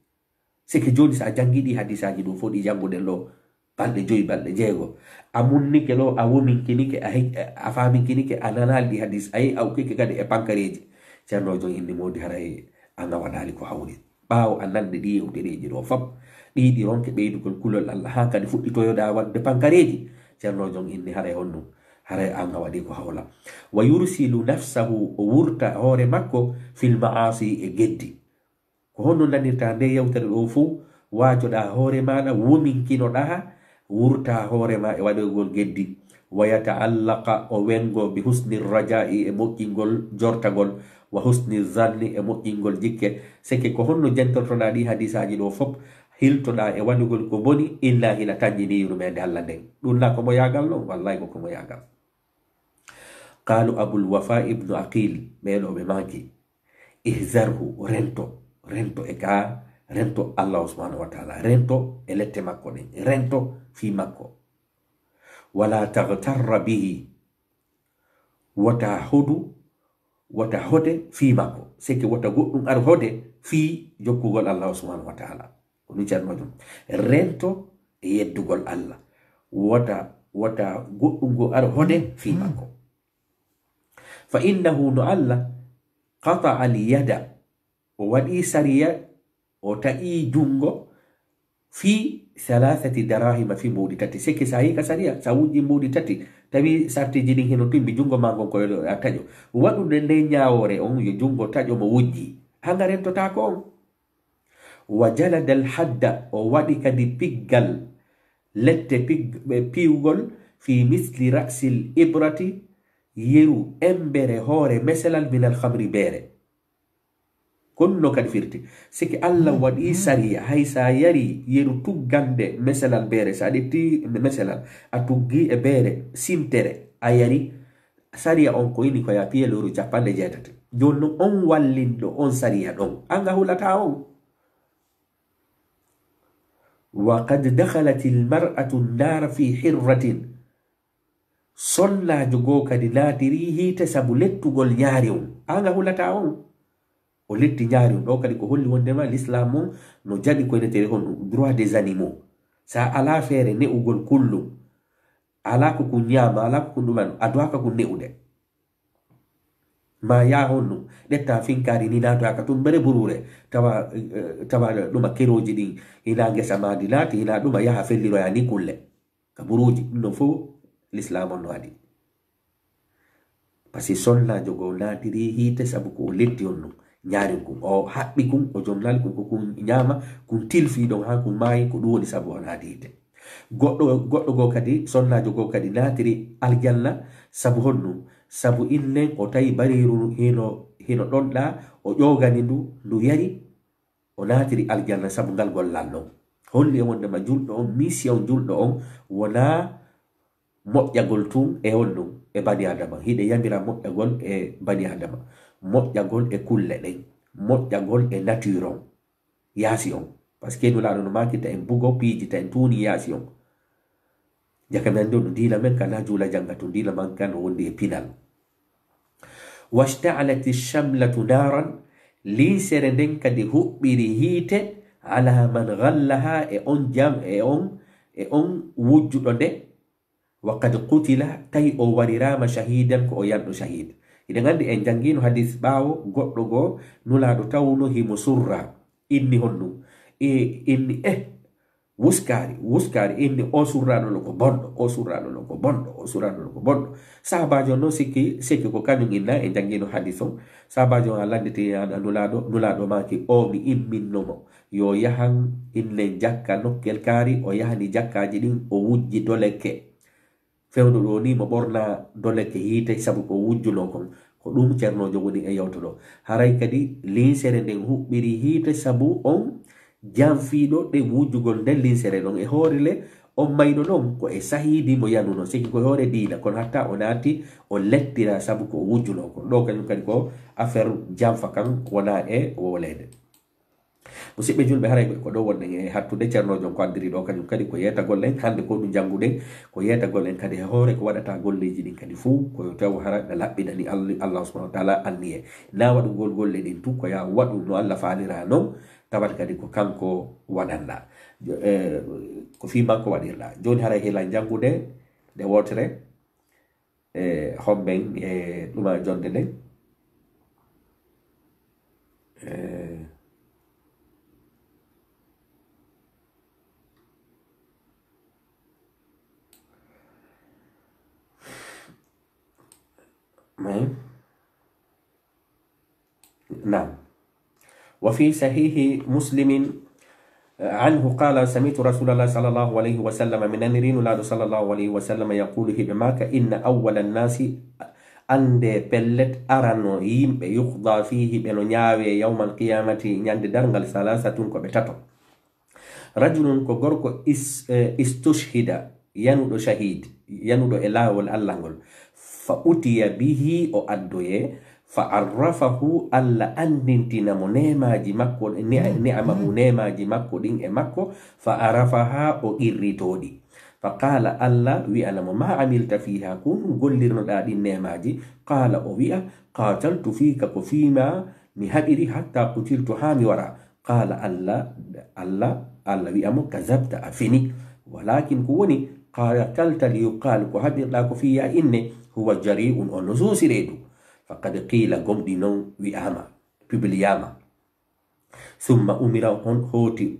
Seke jooni, so a janngi ɗi hadiisaaji ɗoo fof ɗi jannguɗen ɗoo, balɗe joyi, balɗe jeego, a munnike ɗoo, a wuminkinike, a he-, a faaminkinike, a nanaali ɗi hadiis, a yehi a ukkike kadi e pankareeji. Ceerno jon inni moodi haray an a waɗaali ko hawri. Ɓaawo a nande ɗi yewtereeji ɗoo fop, ɗi ɗi ronke ɓeydugol kulol Allah, haa kadi fuɗɗitoyoɗaa waɗde pankareeji. Ceerno jon inni haray honno, haray an a waɗi ko hawla. "Wa yursilu nafsahu," o wurta hoore makko, "fil ma'asi," e geddi. Ko honno nanirta nde yewtere ɗoo fof, waajoɗaa hoore maaɗa, wominkinoɗaa, wurta hoore ma e waɗoygol geddi. "Wa yata'allaqa," o wengo, "bi husni raja'i," e moƴƴingol jortagol, "wa husni zanni," e moƴƴingol jikke. Seke ko honno jentortoɗaa ɗi hadiisaaji ɗoo fop, hiltoɗaa e waɗugol ko boni, illa hila tanƴini yurmeende Allah nden. Ɗum na ko mo yaagal non? Wallahi ko ko mo yaagal. Qaalu Abul Wafa ibnu Aqil, ɓee ɗoo ɓe maaki, "Ihzarhu," rento, rento e ka, rento Allahu subhanahu wa ta'ala, rento e lette makko ɗen, rento fii makko. "Wala taghtarra bihi," wota hodu, wota hode fii makko, seke wota goɗɗum ar hode fii jokkugol Allahu subhanahu wa ta'ala. Ko ɗum Ceerno jon. Rento e yeddugol Allah. Wota, wota goɗɗum go ar hode fii makko. "Fa innahu," no Allah, "qata'a al yada," o waɗi sariya, o taƴi junngo, "fi thalathati darahima," fii mbuuɗi tati. Seke so a yehi ka sariya, so a wujji mbuuɗi tati, tawi sartiiji ɗin hino timmi, junngo maa ngon ko yo a taƴo. Waɗude nde ñaawoore on, yo junngo taƴo mo wujji. Hanga rentotaako on. "Wa jaladal hadda," o waɗi kadi piggal, lette pig-, ɓe piwgol, "fi misli ra'sil ibrati," yeru embere hoore meselal, "minal khamri," beere. Kono no kadi firti, siki Allah waɗi sariya, hay sa yari yeru tuggande meselal beere, sa ƴetti meselal, a tuggi e beere sintere, a yari, sariya on ko ini ko ya piye lewru capanɗe jeetati. Jooni non on wallinɗo on sariya ɗon, an a hulataa on. "Wa qad dakhalat al mar'atu an-nara fi hirratin." Sonnaajo goo kadi naatiri hiite sabu lettugol ñaari on. An a hulataa on. O letti ñaari on. Ɗo kadi ko holli wondema l'islam on no jaɓi ko enetere honɗum, droit des animaux. Sa alaa feere ne'ugol kullum, alaa ko kun ñaama, alaa ko kun ɗuma, a duwaaka kun ne'ude. Ma yaa honno, ƴetta finkaari ni naatoya ka tun mbere buruure, tawa, eh, tawa ɗuma kerooji ɗin, hina ngesa ma ndi naati, hina ɗuma yaha felliroya ni kulle. Ka buruuji, ɗum ɗon fof l'islam on no waɗi. Parce que sonnaajo goo naatiri hiite sabu ko o letti on ɗum, ñaari kun, o haɓɓi kun, o jonnali kun, ko kun ñaama, kun tilfi ɗon haa kun maayi, ko ɗum woni sabu o naati hiite. Goɗɗo, goɗɗo goo kadi, sonnaajo goo kadi naatiri aljanna sabu honɗum? Sabu innen o tawi bareeru hino, hino ɗonɗaa, o ƴoogani ndu, ndu yari, o naatiri aljanna sabu ngal gollal non. Holli e wondema julɗo on, mission julɗo on wonaa moƴƴagol tun e honɗum, e bani Adama. Hiɗen yamira moƴƴagol e bani Adama, moƴƴagol e kulle ɗen, moƴƴagol e nature on, yaasi on. Parce que Nulaaɗo no maaki ta en bugo piiji, ta en tuuni yaasi on. Jaka men ɗo no diina men kan na juula janga tun, diina man kan no wondi e pinal. Washta'alati shamlatu naran, linsere nden kadi huɓɓiri hiite, ala man ghallaha, e on jam, e on, e on wujjuɗo nde, wa qad qutila, tawi o wariraama shahidan, ko o yanɗo shahid. Hiɗen anndi en janngino hadis ɓaawo, goɗɗo goo Nulaaɗo tawno himo surra, inni honɗum? E, inni, eh, wuskaari, wuskaari, inni o surraaɗo ɗo ko bonɗo, o surraaɗo ɗo ko bonɗo, o surraaɗo ɗo ko bonɗo. Sahabaajo on non sikki, sikki ko kañum inna, en janngino hadis on. Sahabaajo on a lannditi a, a Nulaaɗo, Nulaaɗo maaki, o mi imminno mo. Yo yahan innen jakka nokkel kaari, o yahani jakkaaji ɗin, o wujji dolekke. Fewndo ɗo ni mo ɓorna dolekke hiite sabu ko wujjuno kon. Ko ɗum cernoojo woni e yewto ɗo. Haray kadi linsere nden huɓɓiri hiite sabu on janfiiɗo ɗe wujjugol nden linsere ɗon. E hoore le, on mayɗo ɗon ko e sahiidi mo yanuno, siki ko e hoore diina, kono hatta o naati o lettira sabu ko o wujjuno kon. Ɗo kañum kadi ko affaire janfa kan wona e wowleede. Musidɓe julɓe, haray ko ɗo wonɗen e hattude. Ceernoojo on ko addiri ɗo kañum kadi ko yeetagol en. Hannde ko ɗum jannguɗen, ko yeetagol en kadi e hoore ko waɗata golleeji ɗin kadi fuu, ko yo taw hara ɓe laɓɓinani All-, Allah subhanahu wa taala anniye. Na waɗugol golle ɗin tun, ko ya waɗu no Allah faalira non, tawata kadi ko kanko waɗanɗa. Jo-, eh, ko fii makko waɗirɗa. Jooni haray hila janngude nde wootere. E homɓen e ɗuma jonde nden. E, mais, naam. وفي صحيح مسلم عنه قال: سمعت رسول الله صلى الله عليه وسلم, mi naniri Nulaaɗo صلى الله عليه وسلم يقول, hiɓe maaka: إن أول الناس, annde pellet arano yimɓe, يقضى فيه, ɓe no ñaawe, يوم القيامة, ñande darngal, ثلاثة, ko ɓe tato. رجل, ko gorko, is-, eh, استشهد, yanuɗo shahid, yanuɗo e laawol Allah ngol. فأتي به, o addoye, فعرفه, Allah anndintina mo neemaaji makko, ni-, نعمه, neemaaji makko ɗin e makko, فعرفها, o qirritoo ɗi. فقال, Allah wi'ana mo: ما عملت فيها, ko honɗum gollirnoɗaa ɗin neemaaji? قال, o wi'a: قاتلت فيك, ko fii maa mi haɓiri, حتى قتلت, haa mi wara. قال, Allah, Allah, Allah wi'a mo: كذبت, a fini. ولكن, ko woni, قاتلت ليقال, ko haɓirɗaa ko fii yo a inne, هو جريء, on no suusiree du. فقد قيل, gomɗii non wi'aama, publiyaama. ثم أمر, hon-, hooti,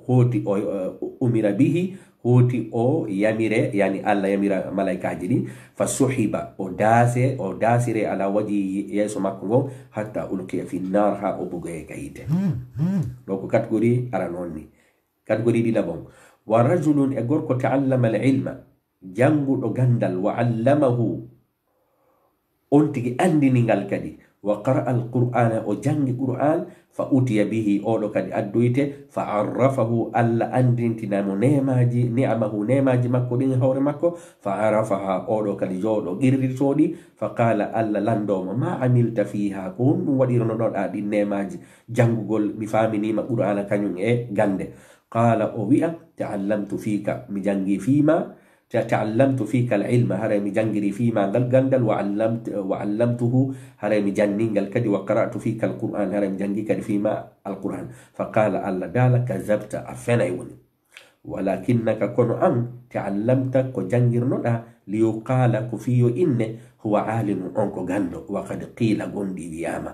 hooti o, eh, أمر به, hooti o yamire, yani Allah yamira malaykaaji ɗin, فسحب, o daase, o daasire على وجهه, yeeso makko ngon, حتى ألقي في النار, haa o bugoye ka yiite. Ɗo ko catégorie arano on ni. Catégorie ɗiɗaɓo on. ورجل, e gorko, تعلم العلم, jannguɗo ganndal, وعلمه, on tigi anndini ngal kadi, وقرأ القرآن, o janngi Qur'aan, فأتي به, oo ɗoo kadi addoyte, فعرفه, Allah anndintina mo neemaaji, نعمه, neemaaji makko ɗin e hoore makko, فعرفها, oo ɗoo kadi jooɗo qirritoo ɗi, فقال, Allah lanndoo mo: ما عملت فيها, ko honɗum waɗirnoɗaa ɗin neemaaji, janngugol, mi faaminiima Qur'aana kañum e gannde? قال, o wi'a: تعلمت فيك, mi janngi fii maa, Ta-, تعلمت فيك العلم, haray mi janngiri fii maa ngal ganndal, وعلمت، وعلمته, haray mi janni ngal kadi, وقرأت فيك القرآن, haray mi janngi kadi fii maa Alqur'aan. فقال, Allah daala: كذبت, a fenay woni. ولكنك, kono an, تعلمت, ko janngirnoɗaa, ليقال, ko fii yo inne, هو عالم, on ko ganndo, وقد قيل, gomɗii wi'aama.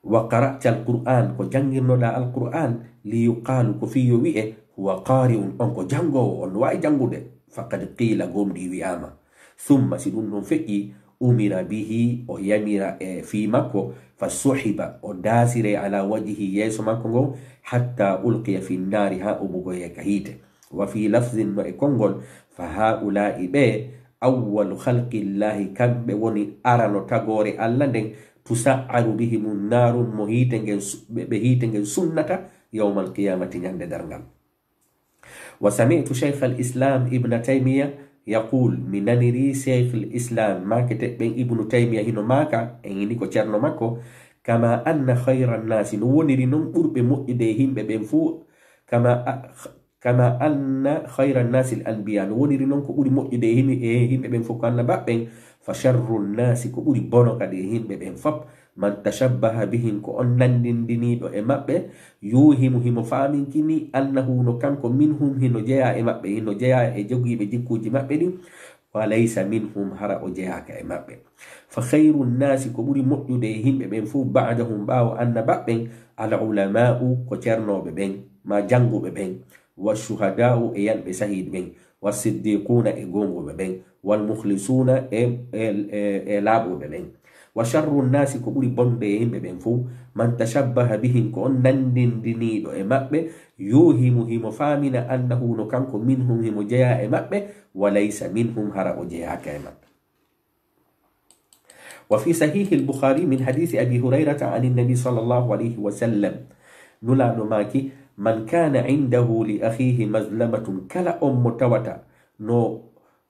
وقرأت القرآن, ko janngirnoɗaa Alqur'aan, ليقال, ko fii yo wi'e, هو قارئ, on ko janngoowo, on no waawi janngude. فقد قيل, gomɗii wi'aama. ثم, si ɗum ɗon feƴƴii, umira bihi, o yamira e fii makko, fa suhiba, o daasire ala wajhi, yeeso makko ngon, hatta ulqiya fi nnaari, haa o bugoye ka hiite. Wa fi lafzin, no e konngol, fa haa'ulaa'i, ɓe, awwalu khalqillahi, kamɓe woni arano tagoore Alla nden, tusa'aru bihimu nnaaru, mo hiite ngen su-, ɓe, ɓe hiite ngen sunnata, yawmal qiyamati, ñande darngal. Wa sami'tu Shaykhal Islam Ibna Taymiya yaqul, mi naniri Shaykhul Islam, maaketeɗen Ibnu Taymiya hino maaka, en ini ko ceerno makko, kama anna khayra nnaasi, no woniri non ɓurɓe moƴƴude e yimɓe ɓen fuu, kama a-, kama anna khayra nnaasi al anbiya, no woniri non ko ɓuri moƴƴude e yimi-, e yimɓe ɓen fuu ko annabaaɓe ɓen, fa sharru nnaasi, ko ɓuri bono kadi e yimɓe ɓen fop, man tashabbaha bihim, ko on nandindiniiɗo e maɓɓe, yuuhimu, himo faaminkini, annahu, no kanko, minhum, hino jeyaa e maɓɓe, hino jeyaa e jogiiɓe jikkuuji maɓɓe ɗin, wa laysa minhum, hara o jeyaaka e maɓɓe. Fa khayru nnaasi, ko ɓuri moƴƴude e yimɓe ɓen fuu, ba'dahum, ɓaawo annabaaɓe ɓen, al ulamaa'u, ko ceernooɓe ɓen, maa jannguɓe ɓen, wa shuhadaa'u, e yanɓe sahiid ɓen, wa siddiquuna, e goonguɓe ɓen, wal mukhlisuuna, e, e, e, e laaɓuɓe ɓen. Wa sharru nnaasi, ko ɓuri bonde e yimɓe ɓen fuu, man tashabbaha bihim, ko on nandindiniiɗo e maɓɓe, yuuhimu, himo faamina, annahu, no kanko, minhum, himo jeyaa e maɓɓe, wa laysa minhum, hara o jeyaaka e maɓɓe. Wa fi sahiihil Bukhaari min hadiisi Abii Hurayrata anin Nabii sallallaahu alayhi wa sallam, Nulaaɗo maaki, man kaana indahu li akhiihi mazlamatun, kala on mo tawata no,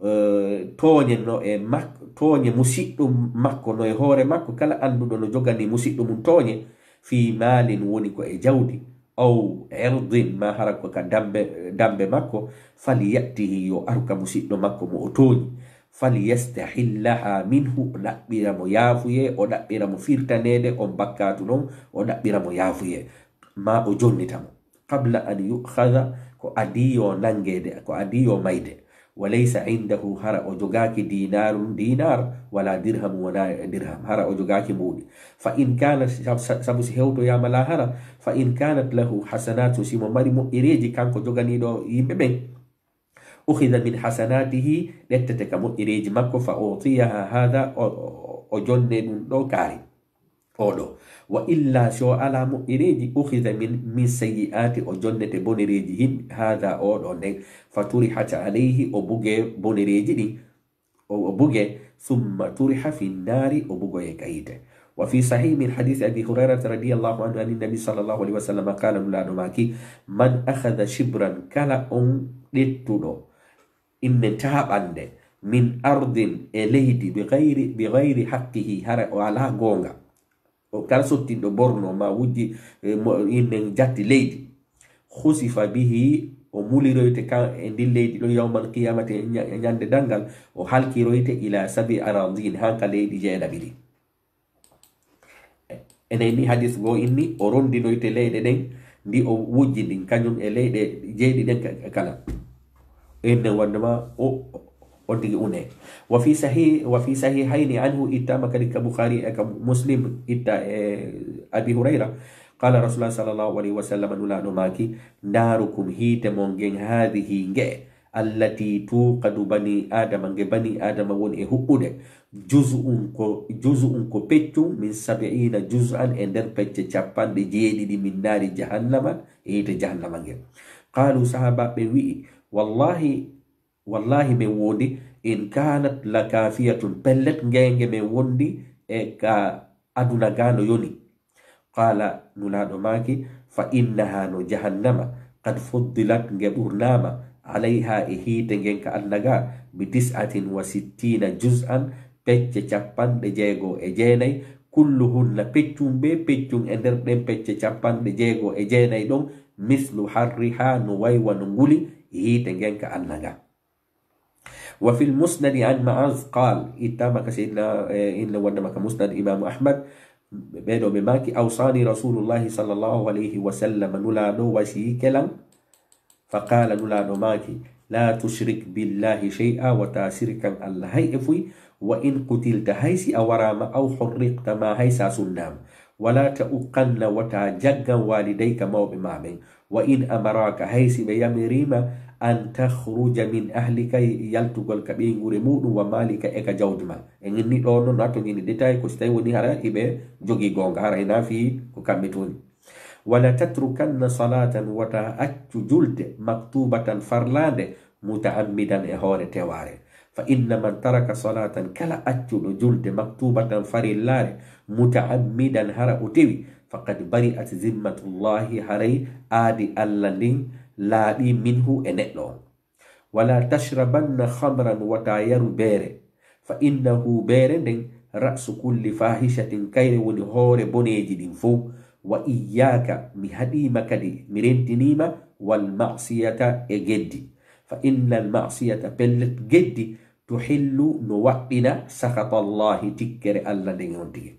eh, tooñe no e mak-, tooñe musiɗɗo makko, no e hoore makko, kala annduɗo no jogani musiɗɗo mum tooñe, fii maalin, woni ko e jawdi, aw irdin, maa hara ko ka dambe, dambe makko, falya'tihi, yo aru ka musiɗɗo makko mo o tooñi, falyastahillaha minhu, o ɗaɓɓira mo yaafuyee, o ɗaɓɓira mo firtaneede on bakkaatu ɗon, o ɗaɓɓira mo yaafuyee, maa o jonnita mo. Qabla an yu'khadha, ko adii yo nanngeede, ko adii yo mayde. Wa laysa indahu, hara o jogaaki diinaarun, diinaar, wala dirhamu, wona dirham, hara o jogaaki mbuuɗi. Fa in kaanat, sab-, sab-, sabu si hewtoyaama laahara, fa in kaanat lahu hasanatun, si mo mari moƴƴereeji kanko joganiiɗo yimɓe ɓen, ukhidha min hasanatihi, ƴettete ka moƴƴereeji makko, fa utiyaha hadha, o, o, o jonne ɗum ɗo kaari. Oɗo. Wa illa, si o alaa moƴƴereeji, ukhidha min, min sayyi'ati, o jonnete bonereeji himɓe, haada, oɗo nden, fa turihat alayhi, o buge bonereeji ɗin, o, o buge, thumma turiha fi nnaari, o bugoye ka yiite. Wa fi sahih min hadith Abi Hurayrata radiyallahu anhu anin nabi sallallahu alayhi wa sallam qala, Nulaaɗo maaki, man akhadha shibran, kala on ƴettuɗo inne taaɓannde, min ardin, e leydi, bi gayri, bi gayri haqqihi, hara o alaa goonga. O kala sottinɗo borno ma wujji, eh, mo, inne jatti leydi. Khusifa bihi, o muliroyte ka, e ndin leydi ɗon yawmal qiyamati, e ña-, e ñande darngal, o halkiroyte ila sabi aradin, hanka leydi jeeɗaɓi ɗi. Enen ni hadis goo inni, o rondinoyte leyɗe ɗen, ndi o wujji ndin, kañum e leyɗe jeeɗi ɗen ka-, kala. Enen wonde ma o, o tigi une. Wa fi sahih, wa fi sahihayni anhu, ittama kadi ka Bukhari e ka Muslim, itta e Abi Hurayra, qala Rasulullah sallallahu alayhi wa sallam, Nulaaɗo maaki, "Naarukum, hiite mon ngen, haadihi, nge'e, allati tuqadu bani Adama, nge bani Adama woni e huɓɓude, juz'un ko, juz'un ko peccun, min sab'iina juz'an, e nder pecce capanɗe jeeɗiɗi, min naari jahannama, e yiite jahannama ngen." Qaalu, sahaabaaɓe ɓen wi'i, "Wallahi, wallahi men wondi, in kaanat la kaafiyatun, pellet nge, nge men wondi e ka aduna ga no yoni." Qaala, Nulaaɗo maaki, "Fa innaha, no jahannama, qad fuddilat, nge ɓurnaama, alayha, e hiite ngen ka aduna ga, bi tis'atin wa sittiina juz'an, pecce capanɗe jeego e jeenay, kulluhunna, peccun ɓe, peccun e nder ɗen pecce capanɗe jeego e jeenay ɗon, mislu harriha, no way wano nguli hiite ngen ka aduna ga." Wa fil musnadi an Mu'az qaal, ittama ka Seydina, eh, inna wondema ka Musnad Imaamu Ahmad, ɓe ɗo ɓe maaki, "Awsani Rasulullahi sallallahu alayhi wa sallam, Nulaaɗo wasiyike lan." Fa qaala, Nulaaɗo maaki, "La tushrik billahi shay'a, wata sirkan Allah hay e fuy, wa in qutilta, hay si a waraama, aw hurriqta, ma hay sa sunnaama, wala ta'uqqanna, wata jaggan, walidayka, mawɓe ma ɓen, Wa in amaraka, hay si ɓe yamiriima, an takhruja min ahlika, yaltugol ka ɓeynguure muɗum, wa malika, e ka jawdi ma. En inni ɗo noon, a toñini détail, ko si tawi woni hara iɓe jogii goonga, hara hinaa fii ko kamɓe tooñi. Wala tatrukanna salatan, wota accu julde, maktubatan, farlaande, mutaammidan, e hoore tewaare. Fa inna man taraka salatan, kala accuɗo julde, maktubatan, farillaare, mutaammidan, hara o tewi, faqad bari'at zimmatullahi, haray aadi Alla ndin laaɓi, minhu, e neɗɗo on. Wala tashrabanna khamran, wota yaru beere. Fa innahu, beere nden, ra'su kulli fahishatin, kayre woni hoore boneeji ɗin fow. Wa iyyaka, mi haɗiima kadi, mi rentiniima, wal ma'siyata, e geddi. Fa innal ma'siyata, pellet geddi, tuhillu, no waɗɗina, sakhatallahi, tikkere Alla nden on tigi.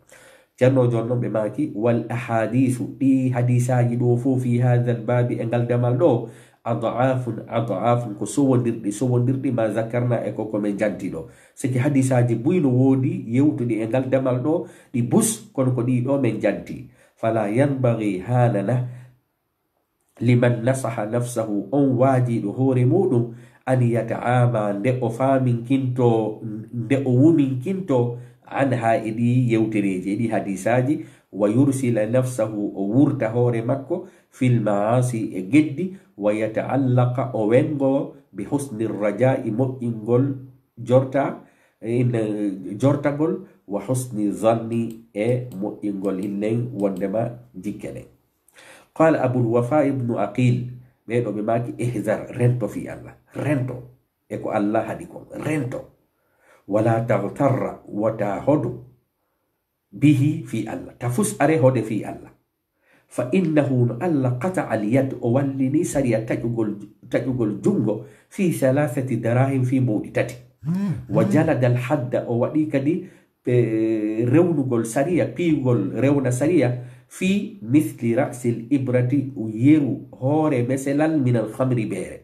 Ceerno jooni noon ɓe maaki, wal ahadisu, ɗi hadisaaji ɗo fof, fi hadal baabi, e ngal damal ɗo, ad'afun ad'afun, ko sowondirɗi sowondirɗi, ma zakarna, e ko ko men janti ɗo. Siki hadisaaji buy no woodi yewtuɗi e ngal damal ɗo, ɗi bus, kono ko ɗi ɗo men janti. Fala yanbaghi, haanana, liman nasaha nafsahu, on waajiiɗo hoore muɗum, an yata'ama, nde o faaminkinto, nde o wuminkinto, anha, e ɗi yewtereeji, e ɗi hadisaaji, wa yursila nafsahu, o wurta hoore makko, fil ma'asi, e geddi, wa yata'allaqa, o wengo, bi husni raja'i, moƴƴingol jorta, in, jortagol, wa husni zanni, e moƴƴingol hinnen wondema jikke ɗen. Qala Abul Wafa ibnu Aqil, ɓee ɗo ɓe maaki, ihzar, rento fii Allah, rento e ko Allah haɗi kon, rento. Wala taghtarra, wota hodo, bihi, fii Allah, ta fus are hode fii Allah. Fa innahu, no Allah, qata'a al yad, o wallini sariya taƴugol, taƴugol junngo, fi thalathati darahim, fii mbuuɗi tati. Wa jalada al hadda, o waɗi kadi, e, rewnugol sariya, piigol rewna sariya, fi mithli ra'sil ibrati, yeru hoore meselal, min al khamri, beere.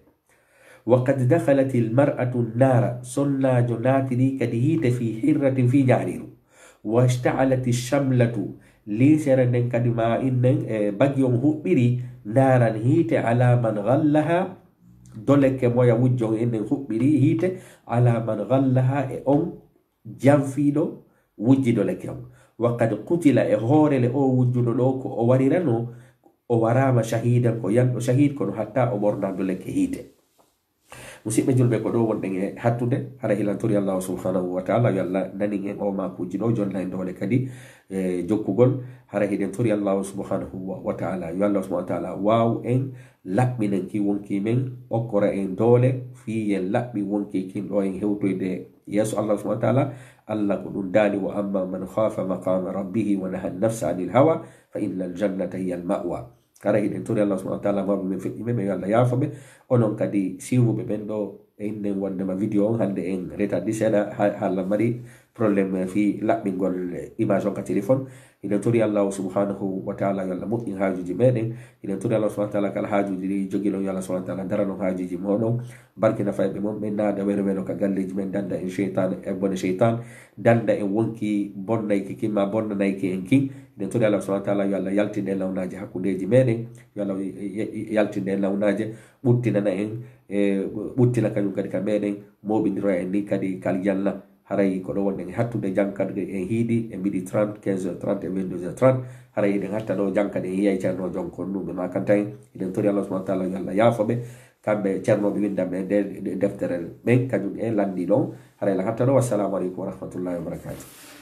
Wa qad dakhalat al mar'atu an-nara, sonnaajo naatiri kadi hiite, fi hirratin, fi ñaariiru. Wa ishta'alat ash-shamlatu, liisere nden kadi ma innen, e, bagi on huɓɓiri, naaran, hiite, ala man ghallaha, doleke moya wujjon innen huɓɓiri hiite, ala man ghallaha, e on janfiiɗo wujjido leke on. Wa qad qutila, e hoore le o wujjudo ɗo ko o warirano, o waraama shahidan, ko yanɗo shahid, kono hatta o ɓornando leke hiite. Musidɓe julɓe, ko ɗo wonɗen e hattude, hara hilan tori Allahu subhanahu wa ta'ala, yo Allah nanin en o maakuuji ɗo, jonna en doole kadi, e, jokkugol, hara hiɗen tori Allahu subhanahu wa, wa ta'ala, yo Allah subhanahu wa ta'ala waaw en laɓɓinanki wonki men, okkora en doole, fii yen laɓɓi wonki kin ɗo en hewtoyde yeeso Allah subhanahu wa ta'ala. Allah ko ɗum daali, wa amma man khafa maqama rabbihi wa naha nafsa anil hawa, fa innal jannata hiya al ma'wa. Hara hiɗen tori Allah subhanahu wa ta'ala, mawɓe men, feƴƴi men, men yo Allah yaafo ɓe. Onon kadi siiwuɓe ɓen ɗo, e innen wondema vidéo on hannde en retadi seeɗa, ha, haala mari problème fii laɓɓingol image on ka téléphone. Hiɗen tori Allahu subhanahu wa ta'ala yo Allah moƴƴin haajuuji meɗen. Hiɗen tori Allahu subhanahu wa ta'ala kala haajuuji ɗi jogiɗon yo Allah subhanahu wa ta'ala daranon haajuuji moɗon. Barkina fayɓe mon ɓen, naada welo welo ka galleeji men, danda en sheytan e bone sheytan, danda en wonki bonnayki kin ma bonnanayki en kin. Hiɗen tori Allahu subhanahu wa ta'ala yo Allah yaltin en lawnaaje hakkundeeji meɗen. Yo Allah y-, y-, y-, yaltin en lawnaaje, ɓuttinana en, e ɓuttina kañum kadi ka meɗen, mooɓindiroya en ni kadi kal janna. Haray ko ɗo wonɗen e hattude, janka en hiiɗi e midi trente, quinze heures trente e vingt-deux heures trente. Haray hiɗen hatta ɗo, janka en hiyay Ceerno Jonko Nuuɓe Makanta en. Hiɗen tori Allah subhanahu wa ta'ala yo Allah yaafo ɓe. Kamɓe ceernooɓe windanɓe e nde, nde deftere ɓen, kañum e lanndi ɗon. Haray lan hatta ɗo. Wassalamu aleykum wa rahmatullahi wa barakatuh.